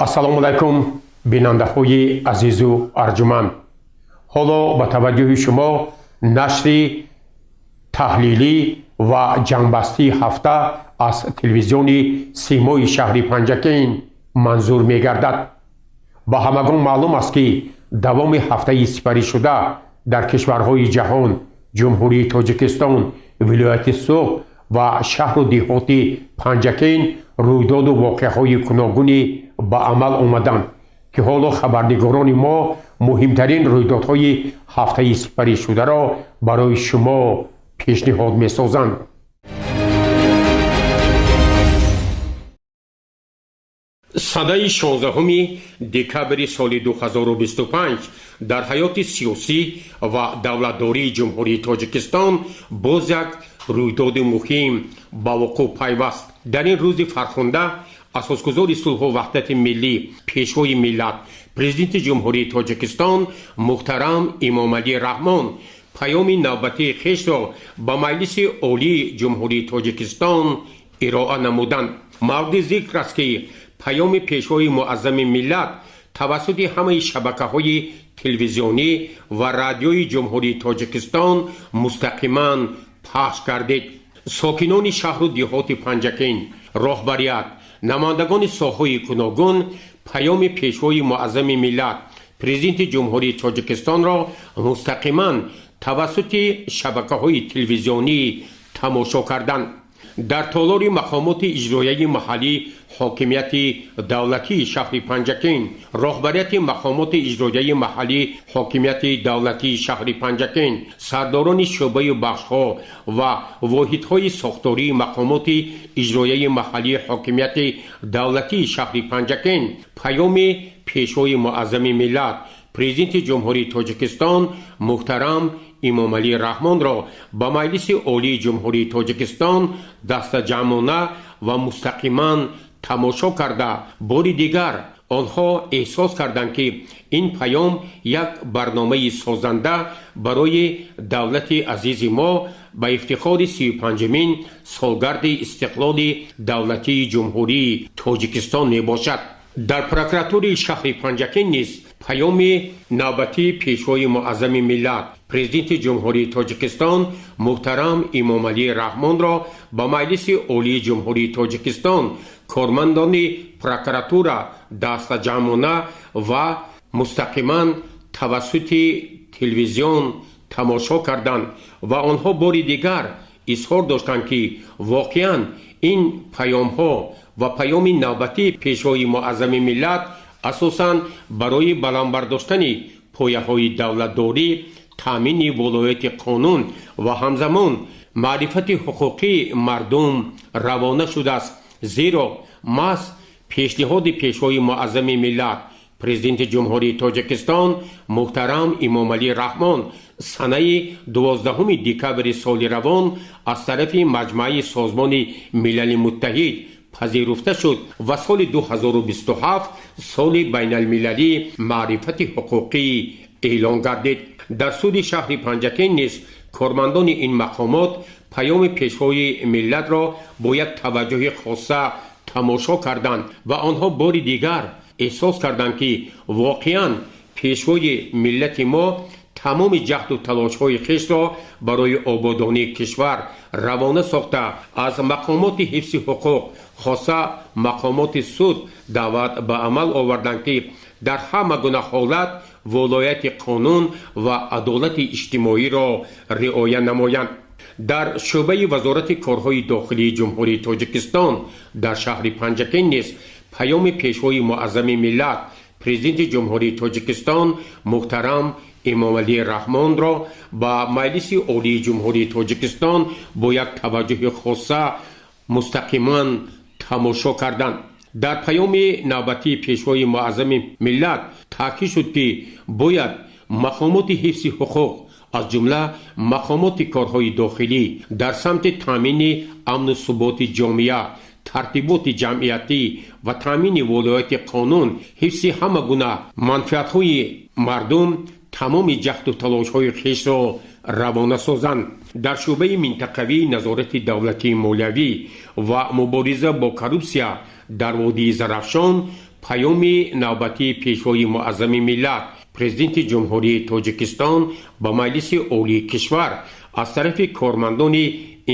Ассалому алайкум, бинандаҳои азизу арҷуманд. Ҳоло ба таваҷҷӯҳи шумо нашри таҳлилӣ ва ҷамъбастии ҳафта аз телевизиони Симои шаҳри Панҷакент манзур мегардад. Ба ҳамагон маълум аст, ки давоми ҳафтаи сипаришуда дар кишварҳои ҷаҳон, Ҷумҳурии Тоҷикистон, вилояти Суғд ва шаҳру деҳоти Панҷакент рӯйдоду воқеаҳои гуногуне ба амал омаданд, ки ҳоло хабарнигорони мо муҳимтарин рӯйдодҳои ҳафтаи сипаришударо барои шумо пешниҳод месозанд. Санаи 16 декабри соли 2025 дар ҳаёти сиёсӣ ва давлатдории Ҷумҳурии Тоҷикистон боз як рӯйдоди муҳим ба вуқӯъ пайваст. Дар ин рӯзи фархунда асосгузори сулҳу ваҳдати миллӣ, Пешвои миллат, Президенти Ҷумҳурии Тоҷикистон муҳтарам Эмомалӣ Раҳмон паёми навбатии хешро ба Маҷлиси Олии Ҷумҳурии Тоҷикистон ироа намуданд. Мавриди зикр аст, ки паёми Пешвои муаззами миллат тавассути ҳамаи шабакаҳои телевизионӣ ва радиои Ҷумҳурии Тоҷикистон мустақиман пахш гардид. Сокинони шаҳру деҳоти Панҷакент, роҳбарият, намояндагони соҳаҳои гуногун паёми Пешвои муаззами миллат, Президенти Ҷумҳурии Тоҷикистонро мустақиман тавассути шабакаҳои телевизионӣ тамошо карданд. Дар толори мақомоти иҷроияи маҳаллии ҳокимияти давлатии шаҳри Панҷакент роҳбарияти мақомоти иҷроияи маҳаллии ҳокимияти давлатии шаҳри Панҷакент, сардорони шӯъбаю бахшҳо ва воҳидҳои сохтории мақомоти иҷроияи маҳаллии ҳокимияти давлатии шаҳри Панҷакент паёми Пешвои муаззами миллат, Президенти Ҷумҳурии Тоҷикистон муҳтарам Эмомалӣ Раҳмонро ба Маҷлиси Олии Ҷумҳурии Тоҷикистон дастаҷамъона ва мустақиман тамошо карда, бори дигар онҳо эҳсос карданд, ки ин паём як барномаи созанда барои давлати азизи мо ба ифтихори 35-умин солгарди истиқлоли давлатии Ҷумҳурии Тоҷикистон мебошад. Дар прокуратураи шаҳри Панҷакент низ паёми навбатии Пешвои муаззами миллат, Президенти Ҷумҳурии Тоҷикистон муҳтарам Эмомалӣ Раҳмонро ба Маҷлиси Олии Ҷумҳурии Тоҷикистон кормандони прокуратура дастаҷамъона ва мустақиман тавассути телевизион тамошо карданд ва онҳо бори дигар изҳор доштанд, ки воқеан ин паёмҳо ва паёми навбатии Пешвои муаззами миллат асосан барои баланд бардоштани пояҳои давлатдорӣ, таъмини волояти қонун ва ҳамзамон маърифати ҳуқуқии мардум равона шудааст, зеро маҳз пешниҳоди Пешвои муаззами миллат, Президенти Ҷумҳурии Тоҷикистон муҳтарам Эмомалӣ Раҳмон санаи 12 декабри соли равон аз тарафи Маҷмааи Созмони Милали Муттаҳид пазируфта шуд ва соли 2027 соли байналмилалии маърифати ҳуқуқӣ эълон гардид. Дар суди шаҳри Панҷакент низ кормандони ин мақомот паёми Пешвои миллатро бо як таваҷҷӯҳи хоса тамошо карданд ва онҳо бори дигар эҳсос карданд, ки воқеан Пешвои миллати мо тамоми ҷаҳду талошҳои хешро барои ободонии кишвар равона сохта, аз мақомоти ҳифзи ҳуқуқ, хоса мақомоти суд даъват ба амал оварданд, ки дар ҳама гуна ҳолат волояти қонун ва адолати иҷтимоиро риоя намоянд. Дар шӯъбаи Вазорати корҳои дохилии Ҷумҳурии Тоҷикистон дар шаҳри Панҷакент низ паёми Пешвои муаззами миллат, Президенти Ҷумҳурии Тоҷикистон муҳтарам Эмомалӣ Раҳмонро ба Маҷлиси Олии Ҷумҳурии Тоҷикистон бо як таваҷҷӯҳи хоса мустақиман тамошо карданд. Дар паёми навбатии Пешвои муаззами миллат таъкид шуд, ки бояд мақомоти ҳифзи ҳуқуқ, аз ҷумла мақомоти корҳои дохилӣ, дар самти таъмини амну суботи ҷомеа, тартиботи ҷамъиятӣ ва таъмини волояти қонун, ҳифзи ҳама гуна манфиатҳои мардум тамоми ҷаҳду талошҳои хешро равона созанд. Дар шӯъбаи минтақавии назорати давлатии молиявӣ ва мубориза бо коррупсия дар водии Зарафшон Паёми навбатии Пешвои Муаззами миллат, Президенти Ҷумҳурии Тоҷикистон ба Маҷлиси Олии кишвар аз тарафи кормандони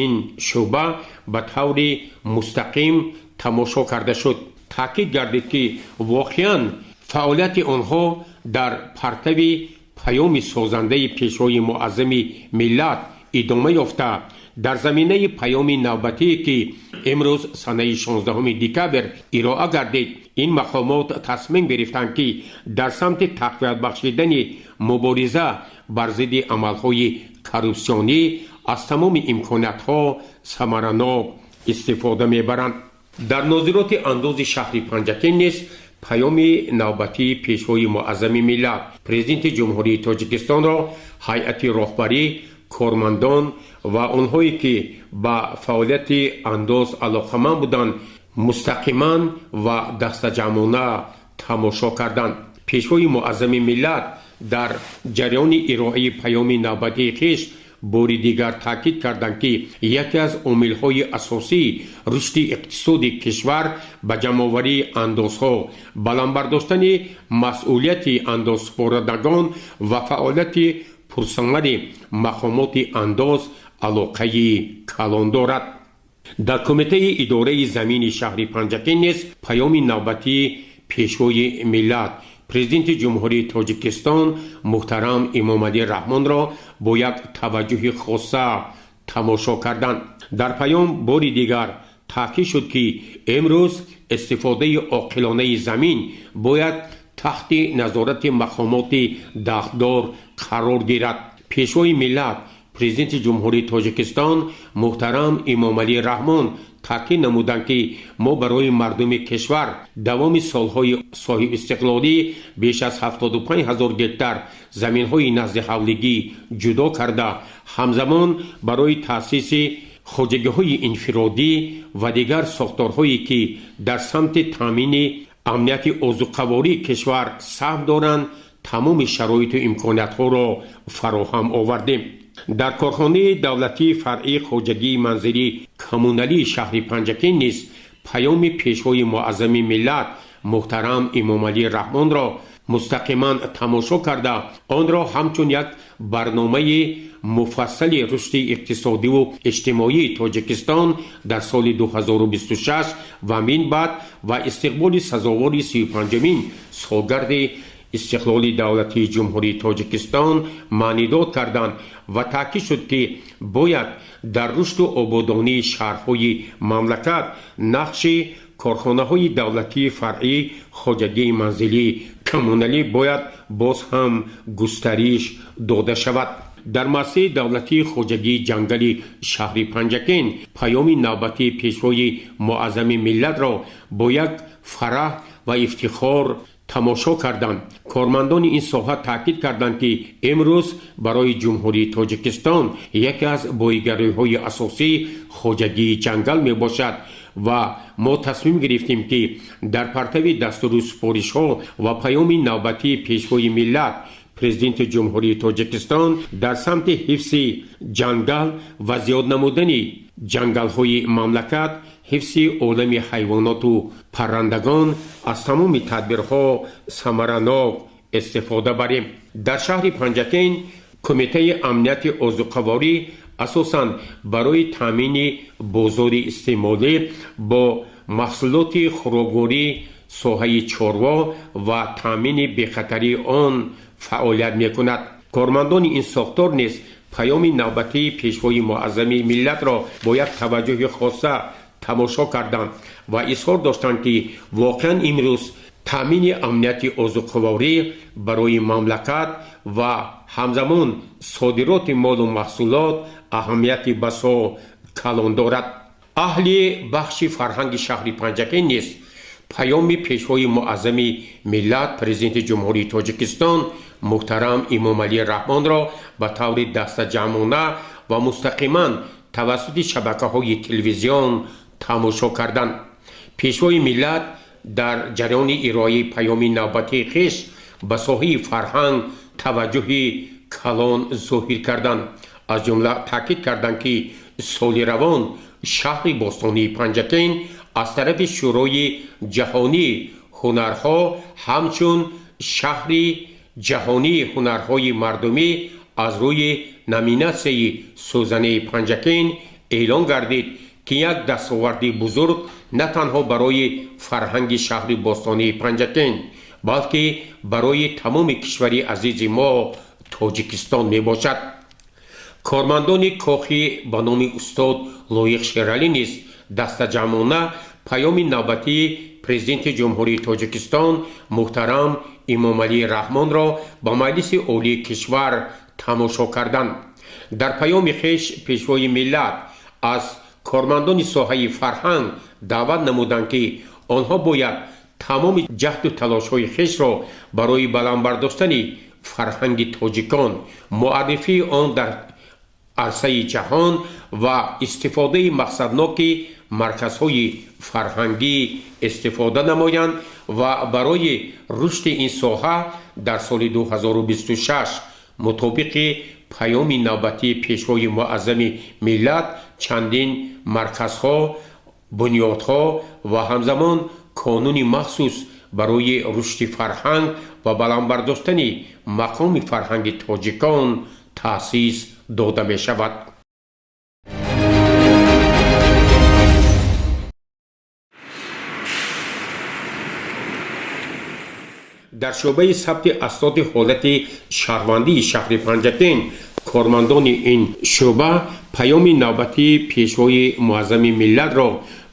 ин шӯъба ба таври мустақим тамошо карда шуд. Таъкид гардид, ки воқеан фаъолияти онҳо дар партави паёми созандаи Пешвои Муаззами миллат идома ёфта, дар заминаи паёми навбатие, ки имрӯз санаи 16 декабр ироа гардид, ин мақомот тасмим гирифтанд, ки дар самти тақвият бахшидани мубориза бар зидди амалҳои коррупсионӣ аз тамоми имкониятҳо самаранок истифода мебаранд. Дар нозироти андози шаҳри Панҷакент низ паёми навбатии Пешвои Муаззами миллат, Президенти Ҷумҳурии Тоҷикистонро ҳайати роҳбарӣ, кормандон ва онҳое, ки ба фаъолияти андоз алоқаманд буданд, мустақиман ва дастаҷамъона тамошо карданд. Пешвои Муаззами миллат дар ҷараёни ироаи паёми навбатии хеш бори дигар таъкид карданд, ки яке аз омилҳои асосии рушди иқтисоди кишвар ба ҷамъоварии андозҳо, баланд бардоштани масъулияти андозсупорандагон ва фаъолияти пурсамари мақомоти андоз алоқаи калон дорад. Дар Кумитаи идораи замини шаҳри Панҷакент низ паёми навбатии Пешвои миллат, Президенти Ҷумҳурии Тоҷикистон муҳтарам Эмомалӣ Раҳмонро бо як таваҷҷӯҳи хоса тамошо карданд. Дар паём бори дигар таъкид шуд, ки имрӯз истифодаи оқилонаи замин бояд таҳти назорати мақомоти дахлдор қарор гирад. Пешвои миллат, Президенти Ҷумҳурии Тоҷикистон муҳтарам Эмомалӣ Раҳмон таъкид намуданд, ки мо барои мардуми кишвар давоми солҳои соҳибистиқлолӣ беш аз 75 ҳазор гектар заминҳои назди ҳавлигӣ ҷудо карда, ҳамзамон барои таъсиси хоҷагиҳои инфиродӣ ва дигар сохторҳое, ки дар самти таъмини амнияти озуқавории кишвар саҳм доранд, тамоми шароиту имкониятҳоро фароҳам овардем. Дар корхонаи давлатии фаръии хоҷагии манзилии коммуналии шаҳри Панҷакент низ паёми Пешвои Муаззами миллат муҳтарам Эмомалӣ Раҳмонро мустақиман тамошо карда, онро ҳамчун як барномаи муфассали рушди иқтисодиву иҷтимоии Тоҷикистон дар соли 2026 ва мин баъд ва истиқболи сазовори 35-умин солгарди истиқлоли давлатии Ҷумҳурии Тоҷикистон маънидод карданд ва таъкид шуд, ки бояд дар рушду ободонии шаҳрҳои мамлакат нақши корхонаҳои давлатии фаръӣ хоҷагии манзилии коммуналӣ бояд боз ҳам густариш дода шавад. Дар муассисаи давлатии хоҷагии ҷангали шаҳри Панҷакент паёми навбатии Пешвои Муаззами миллатро бо як фараҳ ва ифтихор тамошо карданд. Кормандони ин соҳа таъкид карданд, ки имрӯз барои Ҷумҳурии Тоҷикистон яке аз боигариҳои асосӣ хоҷагии ҷангал мебошад ва мо тасмим гирифтем, ки дар партави дастуру супоришҳо ва паёми навбатии Пешвои миллат, Президенти Ҷумҳурии Тоҷикистон дар самти ҳифзи ҷангал ва зиёд намудани ҷангалҳои мамлакат, ҳифзи олами ҳайвоноту паррандагон аз тамоми тадбирҳо самаранок истифода барем. Дар шаҳри Панҷакент Кумитаи амнияти озуқаворӣ асосан барои таъмини бозори истеъмолӣ бо маҳсулоти хӯрокворӣ, соҳаи чорво ва таъмини бехатарии он фаъолият мекунад. Кормандони ин сохтор низ паёми навбатии Пешвои Муаззами миллатро бо як таваҷҷӯҳи хоса тамошо карданд ва изҳор доштанд, ки воқеан имрӯз таъмини амнияти озуқаворӣ барои мамлакат ва ҳамзамон содироти молу маҳсулот аҳамияти басо калон дорад. Аҳли бахши фарҳанги шаҳри Панҷакент низ паёми Пешвои Муаззами миллат, Президенти Ҷумҳурии Тоҷикистон муҳтарам Эмомалӣ Раҳмонро ба таври дастаҷамъона ва мустақиман тавассути шабакаҳои телевизион тамошо карданд. Пешвои миллат дар ҷараёни ироаи паёми навбатии хеш ба соҳаи фарҳанг таваҷҷӯҳи калон зоҳир карданд. Аз ҷумла таъкид карданд, ки соли равон шаҳри бостонии Панҷакент аз тарафи Шӯрои ҷаҳонии ҳунарҳо ҳамчун шаҳри ҷаҳонии ҳунарҳои мардумӣ аз рӯи номинатсияи сӯзанаи Панҷакент эълон гардид, ки як дастоварди бузург на танҳо барои фарҳанги шаҳри бостонии Панҷакент, балки барои тамоми кишвари азизи мо Тоҷикистон мебошад. Кормандони кохи ба номи устод Лоиқ Шералӣ низ дастаҷамъона паёми навбатии Президенти Ҷумҳурии Тоҷикистон муҳтарам Эмомалӣ Раҳмонро ба Маҷлиси Олии кишвар тамошо карданд. Дар паёми хеш Пешвои миллат аз кормандони соҳаи фарҳанг даъват намуданд, ки онҳо бояд тамоми ҷаҳду талошҳои хешро барои баланд бардоштани фарҳанги тоҷикон, муаррифии он дар арсаи ҷаҳон ва истифодаи мақсадноки марказҳои фарҳангӣ истифода намоянд ва барои рушди ин соҳа дар соли 2026 мутобиқи паёми навбатии Пешвои муаззами миллат чандин марказҳо, бунёдҳо ва ҳамзамон қонуни махсус барои рушди фарҳанг ва баланд бардоштани мақоми фарҳанги тоҷикон таъсис дода мешавад. Дар шӯъбаи сабти асноди ҳолати шаҳрвандии шаҳри Панҷакент кормандони ин шӯъба паёми навбатии Пешвои муаззами миллатро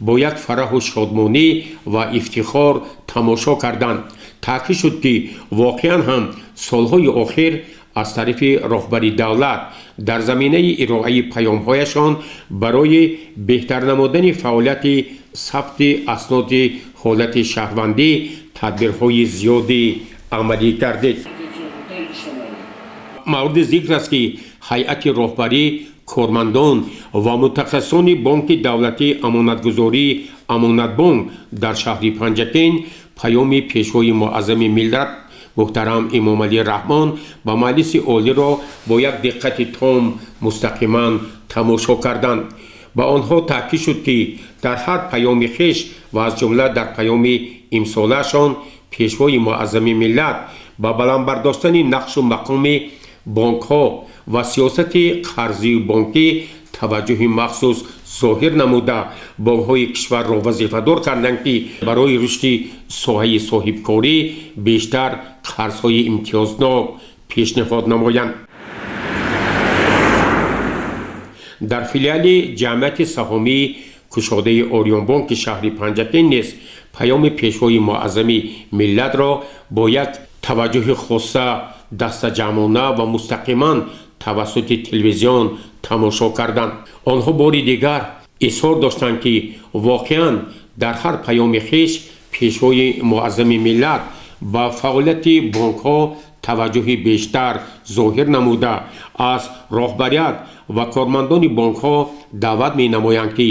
бо як фараҳу шодмонӣ ва ифтихор тамошо карданд. Таъкид шуд, ки воқеан ҳам солҳои охир аз тарафи роҳбари давлат дар заминаи ироаи паёмҳояшон барои беҳтар намудани фаъолияти сабти асноди ҳолати шаҳрвандӣ тадбирҳои зиёде амалӣ гардид. Мавриди зикр аст, ки ҳайати роҳбарӣ, кормандон ва мутахассисони Бонки давлатии амонатгузории Амонатбонк дар шаҳри Панҷакент паёми Пешвои муаззами миллат муҳтарам Эмомалӣ Раҳмон ба Маҷлиси Олиро бо як диққати том мустақиман тамошо карданд. Ба онҳо таъкид шуд, ки дар ҳар паёми хеш ва аз ҷумла дар паёми имсолаашон Пешвои муаззами миллат ба баланд бардоштани нақшу мақоми бонкҳо ва сиёсати қарзию бонкӣ таваҷҷӯҳи махсус зоҳир намуда, бонкҳои кишварро вазифадор карданд, ки барои рушди соҳаи соҳибкорӣ бештар қарзҳои имтиёзнок пешниҳод намоянд. Дар филиали ҷамъияти саҳомии кушодаи Ориёнбонки шаҳри Панҷакент низ паёми Пешвои муаззами миллатро бо як таваҷҷӯҳи хоса дастаҷамъона ва мустақиман тавассути телевизион тамошо карданд. Онҳо бори дигар изҳор доштанд, ки воқеан дар ҳар паёми хеш Пешвои муаззами миллат ба фаъолияти бонкҳо таваҷҷӯҳи бештар зоҳир намуда, аз роҳбарият ва кормандони бонкҳо даъват менамоянд, ки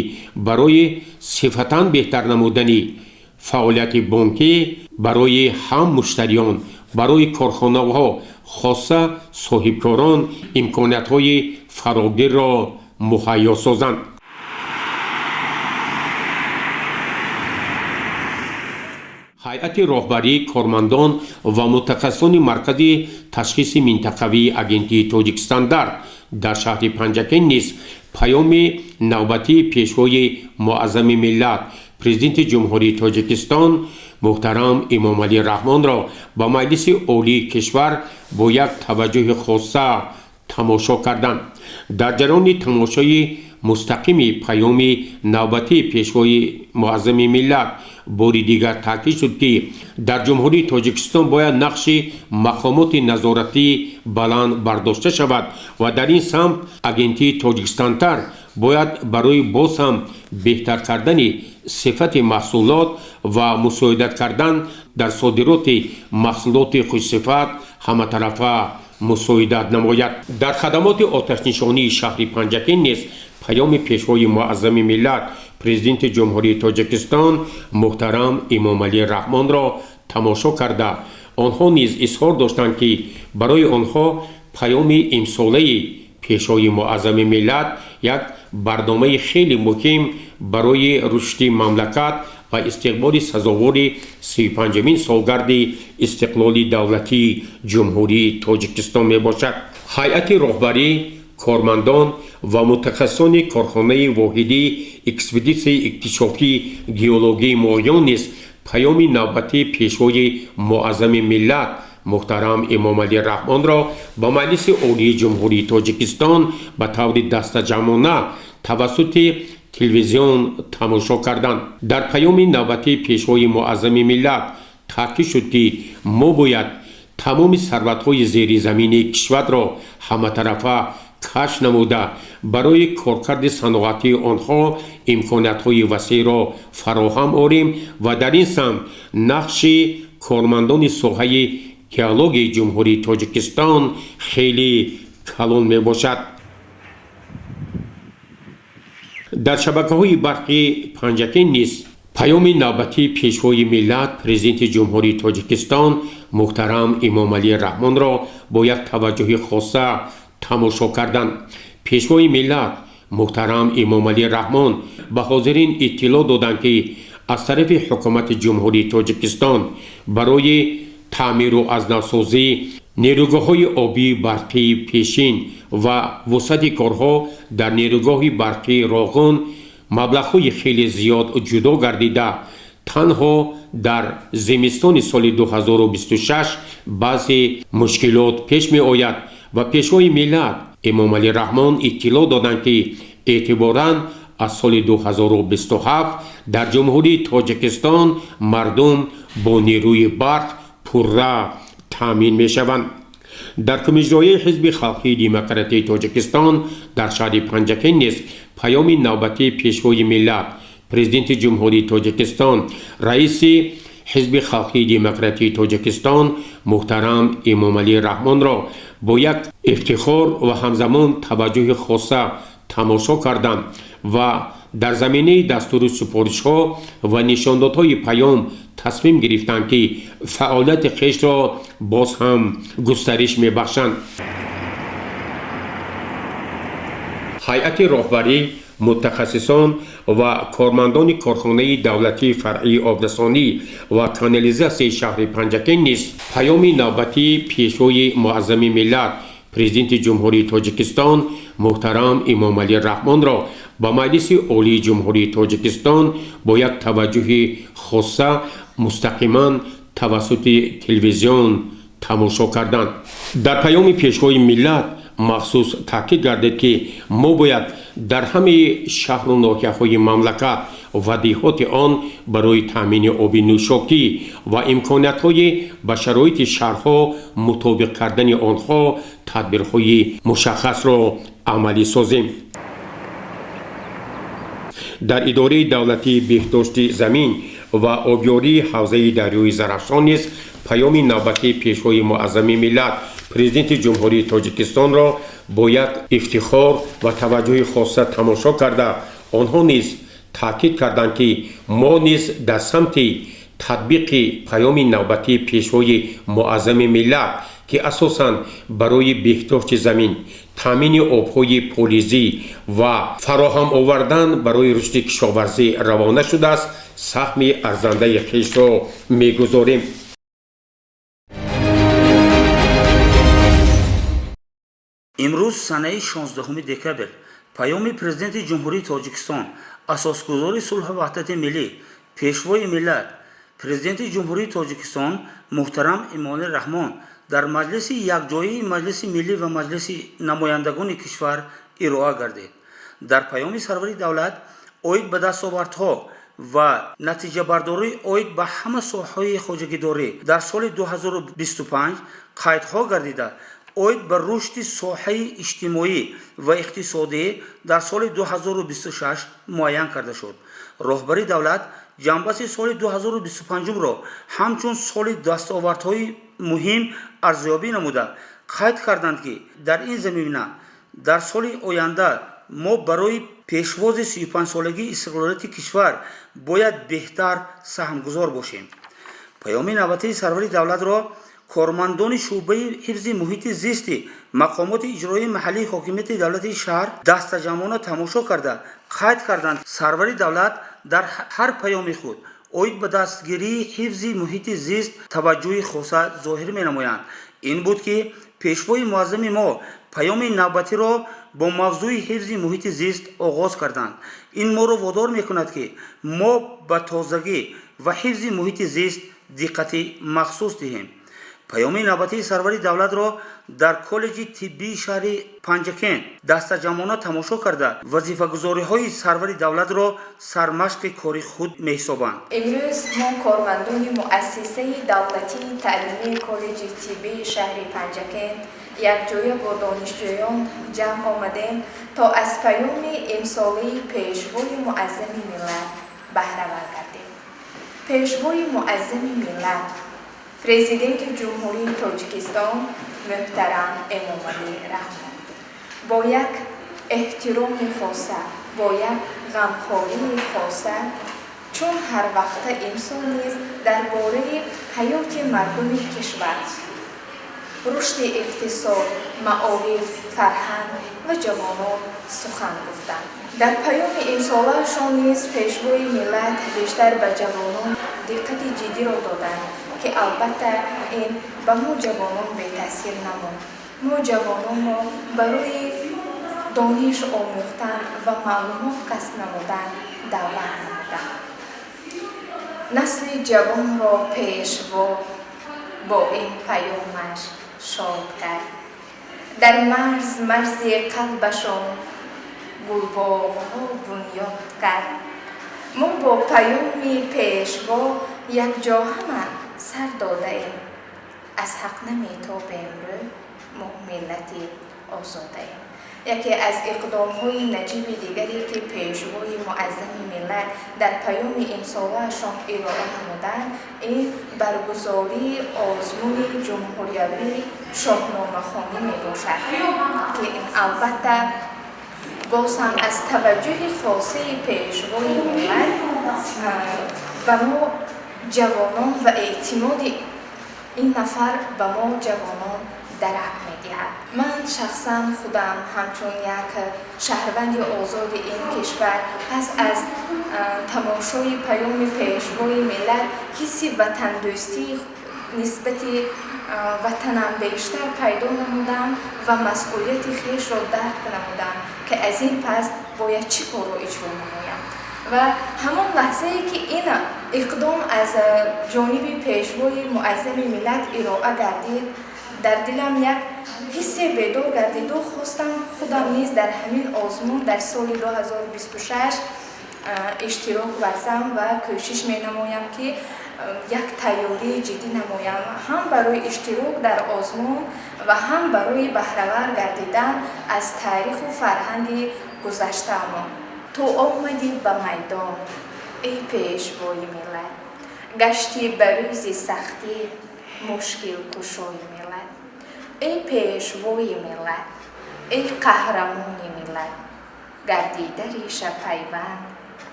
барои сифатан беҳтар намудани фаъолияти бонкӣ барои ҳам муштариён, барои корхонаҳо, хоса соҳибкорон имкониятҳои фарогирро муҳайё созанд. Ҳайати роҳбарӣ, кормандон ва мутахассисони маркази ташхиси минтақавии агентии Тоҷикстандарт дар шаҳри Панҷакент низ паёми навбатии Пешвои муаззами миллат, Президенти Ҷумҳурии Тоҷикистон муҳтарам Эмомалӣ Раҳмонро ба Маҷлиси Олии кишвар бо як таваҷҷӯҳи хоса тамошо карданд. Дар ҷараёни тамошои мустақими паёми навбатии Пешвои муаззами миллат бори дигар таъкид шуд, ки дар Ҷумҳурии Тоҷикистон бояд нақши мақомоти назоратӣ баланд бардошта шавад ва дар ин самт агентии Тоҷикстандарт бояд барои боз ҳам беҳтар кардани сифати маҳсулот ва мусоидат кардан дар содироти маҳсулоти хушсифат ҳаматарафа мусоидат намояд. Дар хадамоти оташнишонии шаҳри Панҷакент низ паёми Пешвои муаззами миллат, Президенти Ҷумҳурии Тоҷикистон муҳтарам Эмомалӣ Раҳмонро тамошо карда, онҳо низ изҳор доштанд, ки барои онҳо паёми имсолаи Пешвои муаззами миллат як барномаи хеле муҳим барои рушди мамлакат Ва истиқболи сазовори 35-умин солгарди истиқлоли давлатии Ҷумҳурии Тоҷикистон мебошад. Ҳайати роҳбарӣ, кормандон ва мутахассисони корхонаи воҳидии экспедитсияи иктишофии геологии Моҳиён низ паёми навбатии Пешвои Муаззами миллат муҳтарам Эмомалӣ Раҳмонро ба Маҷлиси Олии Ҷумҳурии Тоҷикистон ба таври дастаҷамъона тавассути телевизион тамошо карданд. Дар паёми навбатии Пешвои Муаззами миллат таъкид шуд, ки мо бояд тамоми сарватҳои зеризаминии кишварро ҳаматарафа кашф намуда, барои коркарди саноатии онҳо имкониятҳои васеъро фароҳам орем ва дар ин самт нақши кормандони соҳаи геологияи Ҷумҳурии Тоҷикистон хеле калон мебошад. Дар шабакаҳои барқи Панҷакент низ паёми навбатии Пешвои миллат, Президенти Ҷумҳурии Тоҷикистон муҳтарам Эмомалӣ Раҳмонро бо як таваҷҷӯҳи хоса тамошо карданд. Пешвои миллат муҳтарам Эмомалӣ Раҳмон ба ҳозирин иттилоъ доданд, ки аз тарафи Ҳукумати Ҷумҳурии Тоҷикистон барои таъмиру азнавсозӣ нерӯгоҳҳои обии барқии пешин ва вусъати корҳо дар нерӯгоҳи барқии Роғун маблағҳои хеле зиёд ҷудо гардида, танҳо дар зимистони соли 2026 баъзе мушкилот пеш меояд. Ва Пешвои миллат Эмомалӣ Раҳмон иттилоъ доданд, ки эътиборан аз соли 2027 дар Ҷумҳурии Тоҷикистон мардум бо нерӯи барқ пурра таъмин мешаванд. Дар Кумиҷроияи Ҳизби Халқии Демократии Тоҷикистон дар шаҳри Панҷакент низ паёми навбатии Пешвои миллат, Президенти Ҷумҳурии Тоҷикистон, раиси Ҳизби Халқии Демократии Тоҷикистон муҳтарам Эмомалӣ Раҳмонро бо як ифтихор ва ҳамзамон таваҷҷӯҳи хоса тамошо карданд ва дар заминаи дастуру супоришҳо ва нишондодҳои паём тасмим гирифтанд, ки фаъолияти хешро боз ҳам густариш мебахшанд. Ҳайати роҳбарӣ, мутахассисон ва кормандони корхонаи давлатии фаръии обрасонӣ ва канализатсияи шаҳри Панҷакент низ паёми навбатии Пешвои Муаззами миллат, Президенти Ҷумҳурии Тоҷикистон муҳтарам Эмомалӣ Раҳмонро ба Маҷлиси Олии Ҷумҳурии Тоҷикистон бо як таваҷҷӯҳи хоса мустақиман тавассути телевизион тамошо карданд. Дар паёми Пешвои миллат махсус таъкид гардид, ки мо бояд дар ҳамаи шаҳру ноҳияҳои мамлакат ва деҳоти он барои таъмини оби нӯшокӣ ва имкониятҳои ба шароити шаҳрҳо мутобиқ кардани онҳо тадбирҳои мушаххасро амалӣ созем. Дар Идораи давлатии беҳдошти замин ва обёрии ҳавзаи дарёи Зарафшон низ паёми навбатии Пешвои Муаззами миллат, Президенти Ҷумҳурии Тоҷикистонро бо як ифтихор ва таваҷҷӯҳи хоса тамошо карда, онҳо низ таъкид карданд, ки мо низ дар самти татбиқи паёми навбатии Пешвои Муаззами миллат, ки асосан барои беҳдошти замин, таъмини обҳои полизӣ ва фароҳам овардан барои рушди кишоварзӣ равона шудааст, саҳми арзандаи хешро мегузорем. Имрӯз, санаи 16 декабр, паёми Президенти Ҷумҳурии Тоҷикистон, асосгузори сулҳу ваҳдати миллӣ, Пешвои миллат, Президенти Ҷумҳурии Тоҷикистон муҳтарам Эмомалӣ Раҳмон дар маҷлиси якҷояи Маҷлиси Миллӣ ва Маҷлиси намояндагони кишвар ироа гардид. Дар паёми сарвари давлат оид ба дастовардҳо ва натиҷабардорӣ оид ба ҳама соҳаҳои хоҷагидорӣ дар соли 2025 қайдҳо гардида, оид ба рушди соҳаи иҷтимоӣ ва иқтисодӣ дар соли 2026 муайян карда шуд. Роҳбари давлат ҷанбаси соли 2025-ро ҳамчун соли дастовардҳои муҳим арзёбӣ намуда, қайд карданд, ки дар ин замина дар соли оянда мо барои пешвози 35-солагии истиқлолияти кишвар бояд беҳтар саҳмгузор бошем. Паёми навбатии сарвари давлатро кормандони шӯъбаи ҳифзи муҳити зисти мақомоти иҷроии маҳаллии ҳокимияти давлатии шаҳр дастаҷамъона тамошо карда, қайд карданд: сарвари давлат дар ҳар паёми худ Оид ба дастгирии ҳифзи муҳити зист таваҷҷӯҳи хоса зоҳир менамоянд. Ин буд, ки Пешвои муаззами мо паёми навбатиро бо мавзӯи ҳифзи муҳити зист оғоз карданд. Ин моро водор мекунад, ки мо ба тозагӣ ва ҳифзи муҳити зист диққати махсус диҳем. Паёми навбатии сарвари давлатро дар коллеҷи тиббии шаҳри Панҷакент дастаҷамъона тамошо карда, вазифагузориҳои сарвари давлатро сармашқи кори худ меҳисобанд. Имрӯз мо, кормандони муассисаи давлатии таълимии коллеҷи тиббии шаҳри Панҷакент, якҷоя бо донишҷӯён ҷамъ омадем, то аз паёми имсолаи Пешвои муаззами миллат баҳравар гардем. Пешвои муаззами миллат, Президенти Ҷумҳурии Тоҷикистон муҳтарам Эмомалӣ Раҳмон бо як эҳтироми хоса, бо як ғамхории хоса, чун ҳарвақта, имсол низ дар бораи ҳаёти мардуми кишвар, рушди иқтисод, маориф, фарҳанг ва ҷавонон сухан гуфтанд. Дар паёми имсолаашон низ Пешвои миллат бештар ба ҷавонон диққати ҷиддиро доданд, ки албатта ин ба мо ҷавонон бетаъсир намонд. Мо ҷавононро барои дониш омӯхтан ва маълумот касб намудан даъват намуданд. Насли ҷавонро Пешво бо ин паёмаш шод кард, дар марз марзи қалбашон гулбоғҳо бунёд кард. Мо бо паёми Пешво якҷо ҳама сар додаем, аз ҳақ наметобем рӯ, мо миллати озодаем. Яке аз иқдомҳои наҷиби дигаре, ки Пешвои муаззами миллат дар паёми имсолаашон ироа намуданд, ин баргузории озмуни ҷумҳуриявии шоҳномахонӣ мебошад, ки ин албатта боз ҳам аз таваҷҷӯҳи хосаи Пешвои миллат ба мо ҷавонон ва эътимоди ин нафар ба мо ҷавонон дарак медиҳад. Ман шахсан худам ҳамчун як шаҳрванди озоди ин кишвар пас аз тамошои паёми Пешвои миллат ҳисси ватандӯстии нисбати ватанам бештар пайдо намудам ва масъулияти хешро дарк намудам, ки аз ин пас бояд чӣ корро иҷро намоям. Ва ҳамон лаҳзае, ки ин иқдом аз ҷониби Пешвои муаззами миллат ироа гардид, дар дилам як ҳиссе бедор гардиду хостам худам низ дар ҳамин озмун дар соли 2026 иштирок варзам ва кӯшиш менамоям, ки як тайёрии ҷиддӣ намоям ҳам барои иштирок дар озмун ва ҳам барои баҳравар гардидан аз таъриху фарҳанги гузаштаамон. Ту омадӣ ба майдон, эй Пешвои миллат, гаштӣ ба рӯзи сахтӣ мушкилкушои миллат. Эй Пешвои миллат, эй қаҳрамони миллат, гардида реша пайванд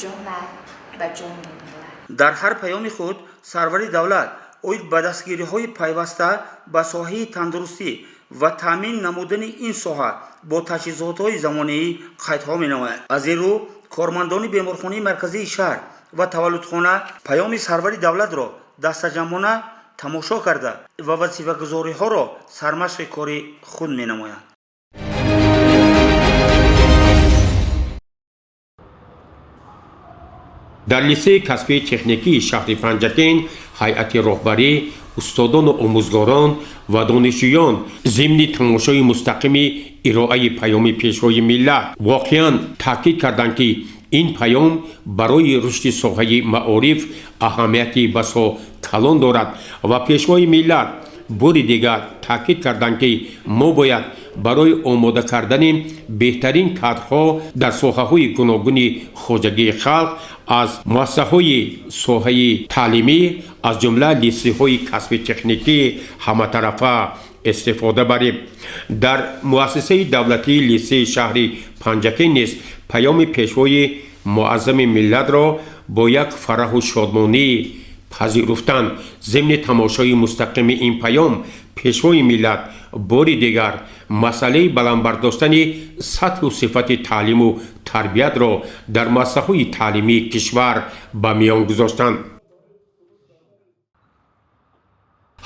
ҷонат ба ҷони миллат. Дар ҳар паёми худ сарвари давлат оид ба дастгириҳои пайваста ба соҳаи тандурустӣ ва таъмин намудани ин соҳа бо таҷҳизотҳои замонавӣ қайдҳо менамояд. Аз ин рӯ кормандони беморхонаи марказии шаҳр ва таваллудхона паёми сарвари давлатро дастаҷамъона тамошо карда ва вазифагузориҳоро сармашқи кори худ менамоянд. Дар литсеи касбии техникии шаҳри Панҷакент ҳайати роҳбарӣ, устодону омӯзгорон ва донишҷӯён зимни тамошои мустақими ироаи паёми Пешвои миллат воқеан таъкид карданд, ки ин паём барои рушди соҳаи маориф аҳамияти басо калон дорад. Ва Пешвои миллат бори дигар таъкид карданд, ки мо бояд барои омода кардани беҳтарин кадрҳо дар соҳаҳои гуногуни хоҷагии халқ аз муассисаҳои соҳаи таълимӣ, аз ҷумла литсейҳои касби техникӣ, ҳаматарафа истифода барем. Дар муассисаи давлатии литсеи шаҳри Панҷакент низ паёми Пешвои муаззами миллатро бо як фараҳу шодмонӣ пазируфтанд. Зимни тамошои мустақими ин паём Пешвои миллат бори дигар масъалаи баланд бардоштани сатҳу сифати таълиму тарбиятро дар муассисаҳои таълимии кишвар ба миён гузоштанд.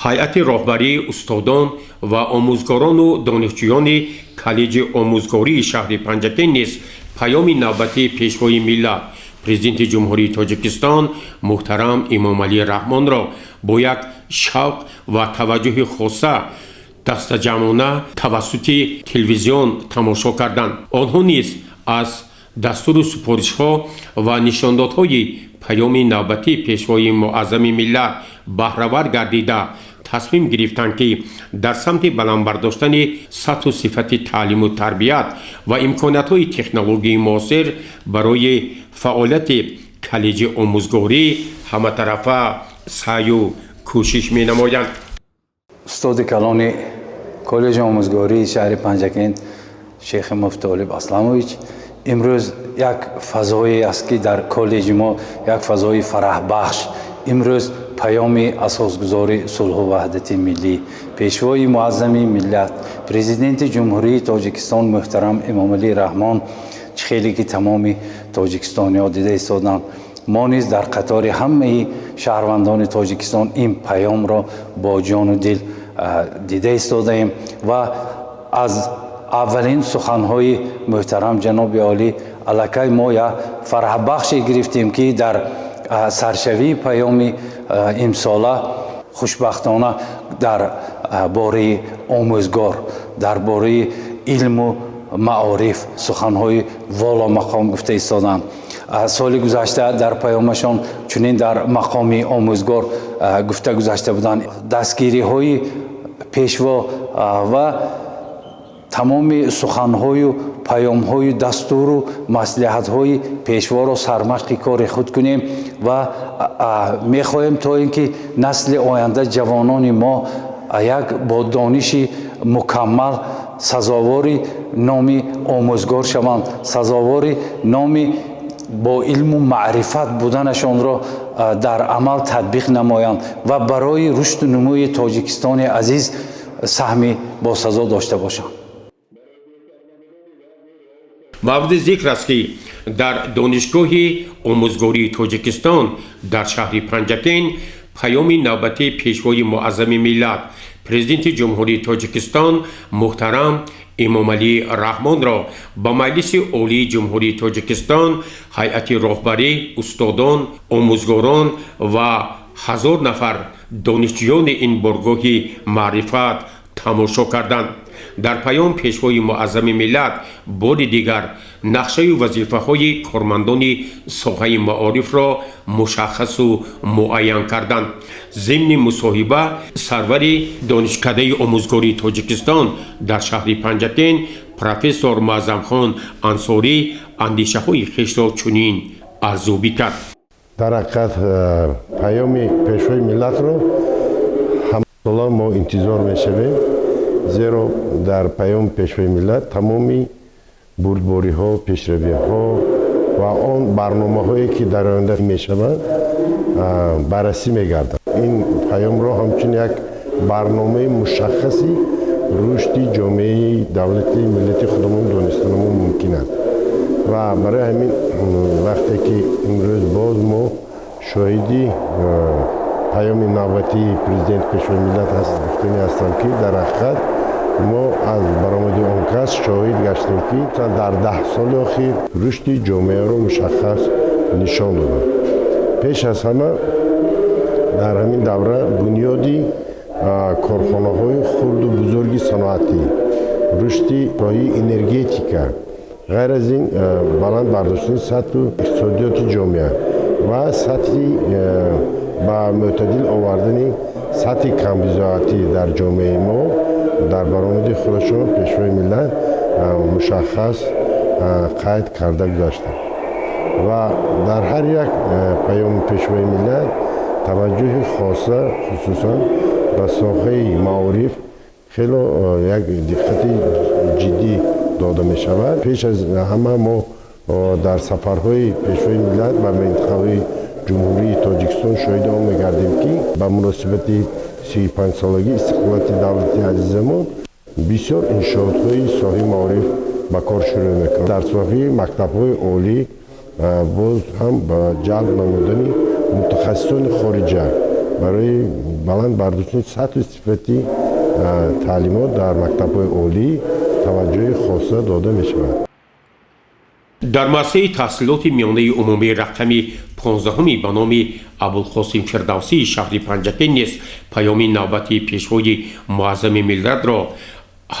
Ҳайати роҳбарии устодон ва омӯзгорону донишҷӯёни коллеҷи омӯзгории шаҳри Панҷакент низ паёми навбатии Пешвои миллат, Президенти Ҷумҳурии Тоҷикистон муҳтарам Эмомалӣ Раҳмонро бо як шавқ ва таваҷҷӯҳи хоса дастаҷамъона тавассути телевизион тамошо карданд. Онҳо низ аз дастуру супоришҳо ва нишондодҳои паёми навбатии Пешвои муаззами миллат баҳравар гардида, тасмим гирифтанд, ки дар самти баланд бардоштани сатҳу сифати таълиму тарбият ва имкониятҳои технологияи муосир барои фаъолияти коллеҷи омӯзгорӣ ҳаматарафа саъю кӯшиш менамоянд. Устоди калони коллеҷи омӯзгории шаҳри Панҷакент Шейхи Муфтолиб Асламович, имрӯз як фазое аст, ки дар коллеҷи мо як фазои фараҳбахш. Имрӯз паёми асосгузори сулҳу ваҳдати миллӣ, Пешвои муаззами миллат, Президенти Ҷумҳурии Тоҷикистон муҳтарам Эмомалӣ Раҳмон, чӣ хеле ки тамоми тоҷикистониҳо дида истоданд, мо низ дар қатори ҳамаи шаҳрвандони Тоҷикистон ин паёмро бо ҷону дил дида истодаем ва аз аввалин суханҳои муҳтарам ҷаноби олӣ аллакай мо як фараҳбахше гирифтем, ки дар саршавии паёми имсола хушбахтона дар бораи омӯзгор, дар бораи илму маориф суханҳои воломақом гуфта истоданд. Соли гузашта дар паёмашон чунин дар мақоми омӯзгор гуфта гузашта буданд. Дастгириҳои Пешво ва тамоми суханҳою паёмҳою дастуру маслиҳатҳои Пешворо сармашқи кори худ кунем ва мехоҳем, то ин ки насли оянда, ҷавонони мо, як бо дониши мукаммал сазовори номи омӯзгор шаванд, сазовори номи бо илму маърифат буданашонро дар амал татбиқ намоянд ва барои рушду нумӯи Тоҷикистони азиз саҳми босазо дошта бошанд. Мавриди зикр аст, ки дар Донишгоҳи омӯзгории Тоҷикистон дар шаҳри Панҷакент паёми навбатии Пешвои муаззами миллат, Президенти Ҷумҳурии Тоҷикистон муҳтарам Эмомалӣ Раҳмонро ба Маҷлиси Олии Ҷумҳурии Тоҷикистон, ҳайати роҳбарӣ, устодон, омӯзгорон ва 1000 нафар донишҷӯёни ин боргоҳи маърифат тамошо карданд. Дар паём Пешвои муаззами миллат бори дигар нақшаю вазифаҳои кормандони соҳаи маорифро мушаххасу муайян карданд. Зимни мусоҳиба сарвари Донишкадаи омӯзгории Тоҷикистон дар шаҳри Панҷакент профессор Муаззамхон Ансорӣ андешаҳои хешро чунин арзёбӣ кард. Дар ҳақиқат, паёми Пешвои миллатро ҳамасола мо интизор мешавем, зеро дар паёми Пешвои миллат тамоми бурдбориҳо, пешравиҳо ва он барномаҳое, ки дар оянда мешаванд, баррасӣ мегарданд. Ин паёмро ҳамчун як барномаи мушаххаси рушди ҷомеаи давлати миллати худамон донистанамон мумкин аст. Ва барои ҳамин, вақте ки имрӯз боз мо шоҳиди паёми навбатии Президент, Пешвои миллат ҳаст, гуфтанӣ ҳастам, ки дар ҳақиқат мо аз баромади он кас шоҳид гаштем, ки дар 10 соли охир рушди ҷомеаро мушаххас нишон доданд. Пеш аз ҳама, дар ҳамин давра бунёди корхонаҳои хурду бузурги саноатӣ, рушди соҳаи энергетика, ғайр аз ин, баланд бардоштани сатҳу иқтисодиёти ҷомеа ва сатҳи ба мӯътадил овардани сатҳи камбизоатӣ дар ҷомеаи мо дар баромади худашон Пешвои миллат мушаххас қайд карда гузаштанд. Ва дар ҳар як паёми Пешвои миллат таваҷҷӯҳи хоса, хусусан ба соҳаи маориф, хело як диққати ҷиддӣ дода мешавад. Пеш аз ҳама, мо дар сафарҳои Пешвои миллат ба минтақаҳои Ҷумҳурии Тоҷикистон шоҳиди он мегардем, ки ба муносибати 35-солагии истиқлолияти давлати азизамон бисёр иншоотҳои соҳаи маориф Ба кор шурӯъ мекунад. Дар соҳаи мактабҳои олӣ боз ҳам ба ҷалб намудани мутахассисони хориҷа барои баланд бардоштани сатҳу сифати таълимот дар мактабҳои олӣ таваҷҷӯҳи хоса дода мешавад. Дар муассисаи таҳсилоти миёнаи умумии рақами 15-уми ба номи Абулқосим Фирдавсии шаҳри Панҷакент низ паёми навбатии Пешвои Муаззами миллатро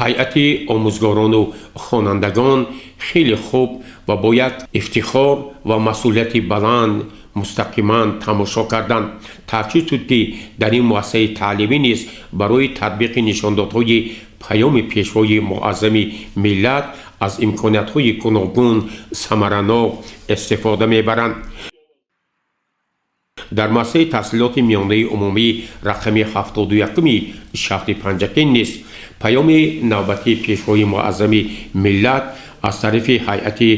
ҳайати омӯзгорону хонандагон хеле хуб ва бо як ифтихор ва масъулияти баланд мустақиман тамошо карданд. Таъкид шуд, ки дар ин муассисаи таълимӣ низ барои татбиқи нишондодҳои паёми Пешвои Муаззами миллат аз имкониятҳои гуногун самаранок истифода мебаранд. Дар муассисаи таҳсилоти миёнаи умумӣ рақами 71-уми шаҳри Панҷакент низ паёми навбатии Пешвои Муаззами миллат аз тарафи ҳайати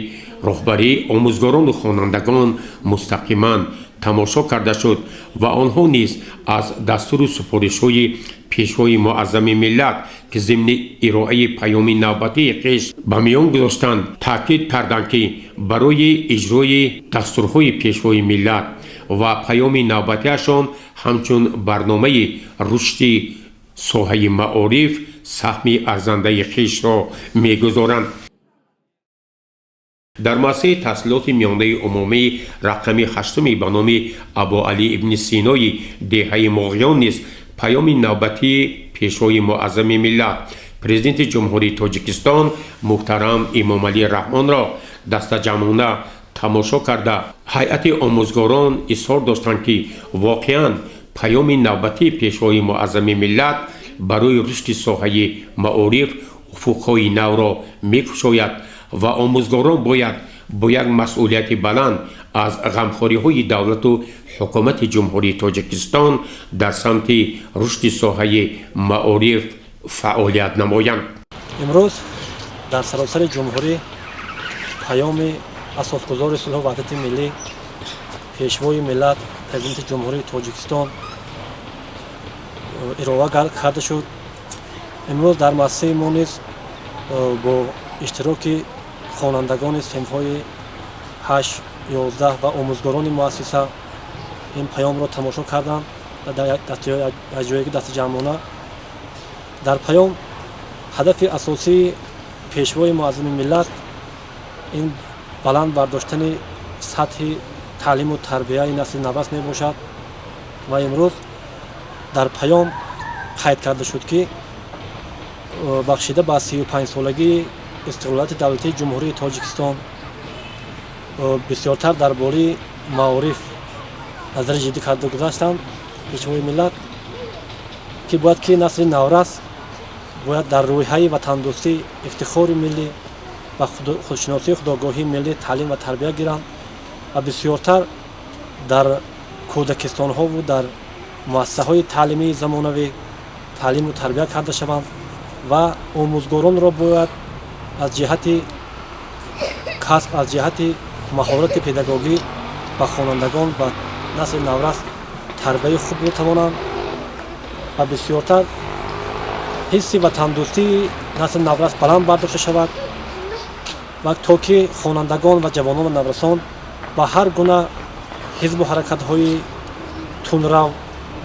роҳбарӣ, омӯзгорону хонандагон мустақиман тамошо карда шуд ва онҳо низ аз дастуру супоришҳои Пешвои Муаззами миллат, ки зимни ироаи паёми навбатии хеш ба миён гузоштанд, таъкид карданд, ки барои иҷрои дастурҳои Пешвои миллат ва паёми навбатиашон ҳамчун барномаи рушди соҳаи маориф саҳми арзандаи хешро мегузоранд. Дар муассисаи таҳсилоти миёнаи умумӣ рақами ҳаштуми ба номи Абуалӣ ибни Синои деҳаи Моғиён низ паёми навбатии Пешвои Муаззами миллат, Президенти Ҷумҳурии Тоҷикистон муҳтарам Эмомалӣ Раҳмонро дастаҷамъона тамошо карда, ҳайати омӯзгорон изҳор доштанд, ки воқеан паёми навбатии Пешвои Муаззами миллат барои рушди соҳаи маориф уфуқҳои навро мекушояд ва омӯзгорон бояд бо як масъулияти баланд аз ғамхориҳои давлату ҳукумати Ҷумҳурии Тоҷикистон дар самти рушди соҳаи маориф фаъолият намоянд. Имрӯз дар саросари ҷумҳурӣ паёми Асосгузори сулҳу ваҳдати миллӣ, Пешвои миллат, Президенти Ҷумҳурии Тоҷикистон ироа карда шуд. Имрӯз дар муассисаи мо низ бо иштироки хонандагони синфҳои 8, 11 ва омӯзгорони муассиса ин паёмро тамошо карданд дар ҷоеги дастаҷамъона. Дар паём ҳадафи асосии Пешвои Муаззами миллат ин баланд бардоштани сатҳи таълиму тарбияи насли наврас мебошад ва имрӯз дар паём қайд карда шуд, ки бахшида ба 35-солагии истиқлолияти давлатии Ҷумҳурии Тоҷикистон бисёртар дар бораи маориф назари ҷиддӣ карда гузаштанд Пешвои миллат, ки бояд ки насли наврас бояд дар рӯҳияи ватандӯстӣ, ифтихори миллӣ ва худшиносии худогоҳии миллӣ таълим ва тарбия гиранд ва бисёртар дар кӯдакистонҳову дар муассисаҳои таълимии замонавӣ таълиму тарбия карда шаванд ва омӯзгоронро бояд аз ҷиҳати касб, аз ҷиҳати маҳорати педагогӣ ба хонандагон, ба насли наврас тарбияи хуб битавонанд ва бисёртар ҳисси ватандӯстии насли наврас баланд бардошта шавад ва то ки хонандагон ва ҷавонон ва наврасон ба ҳар гуна ҳизбу ҳаракатҳои тундрав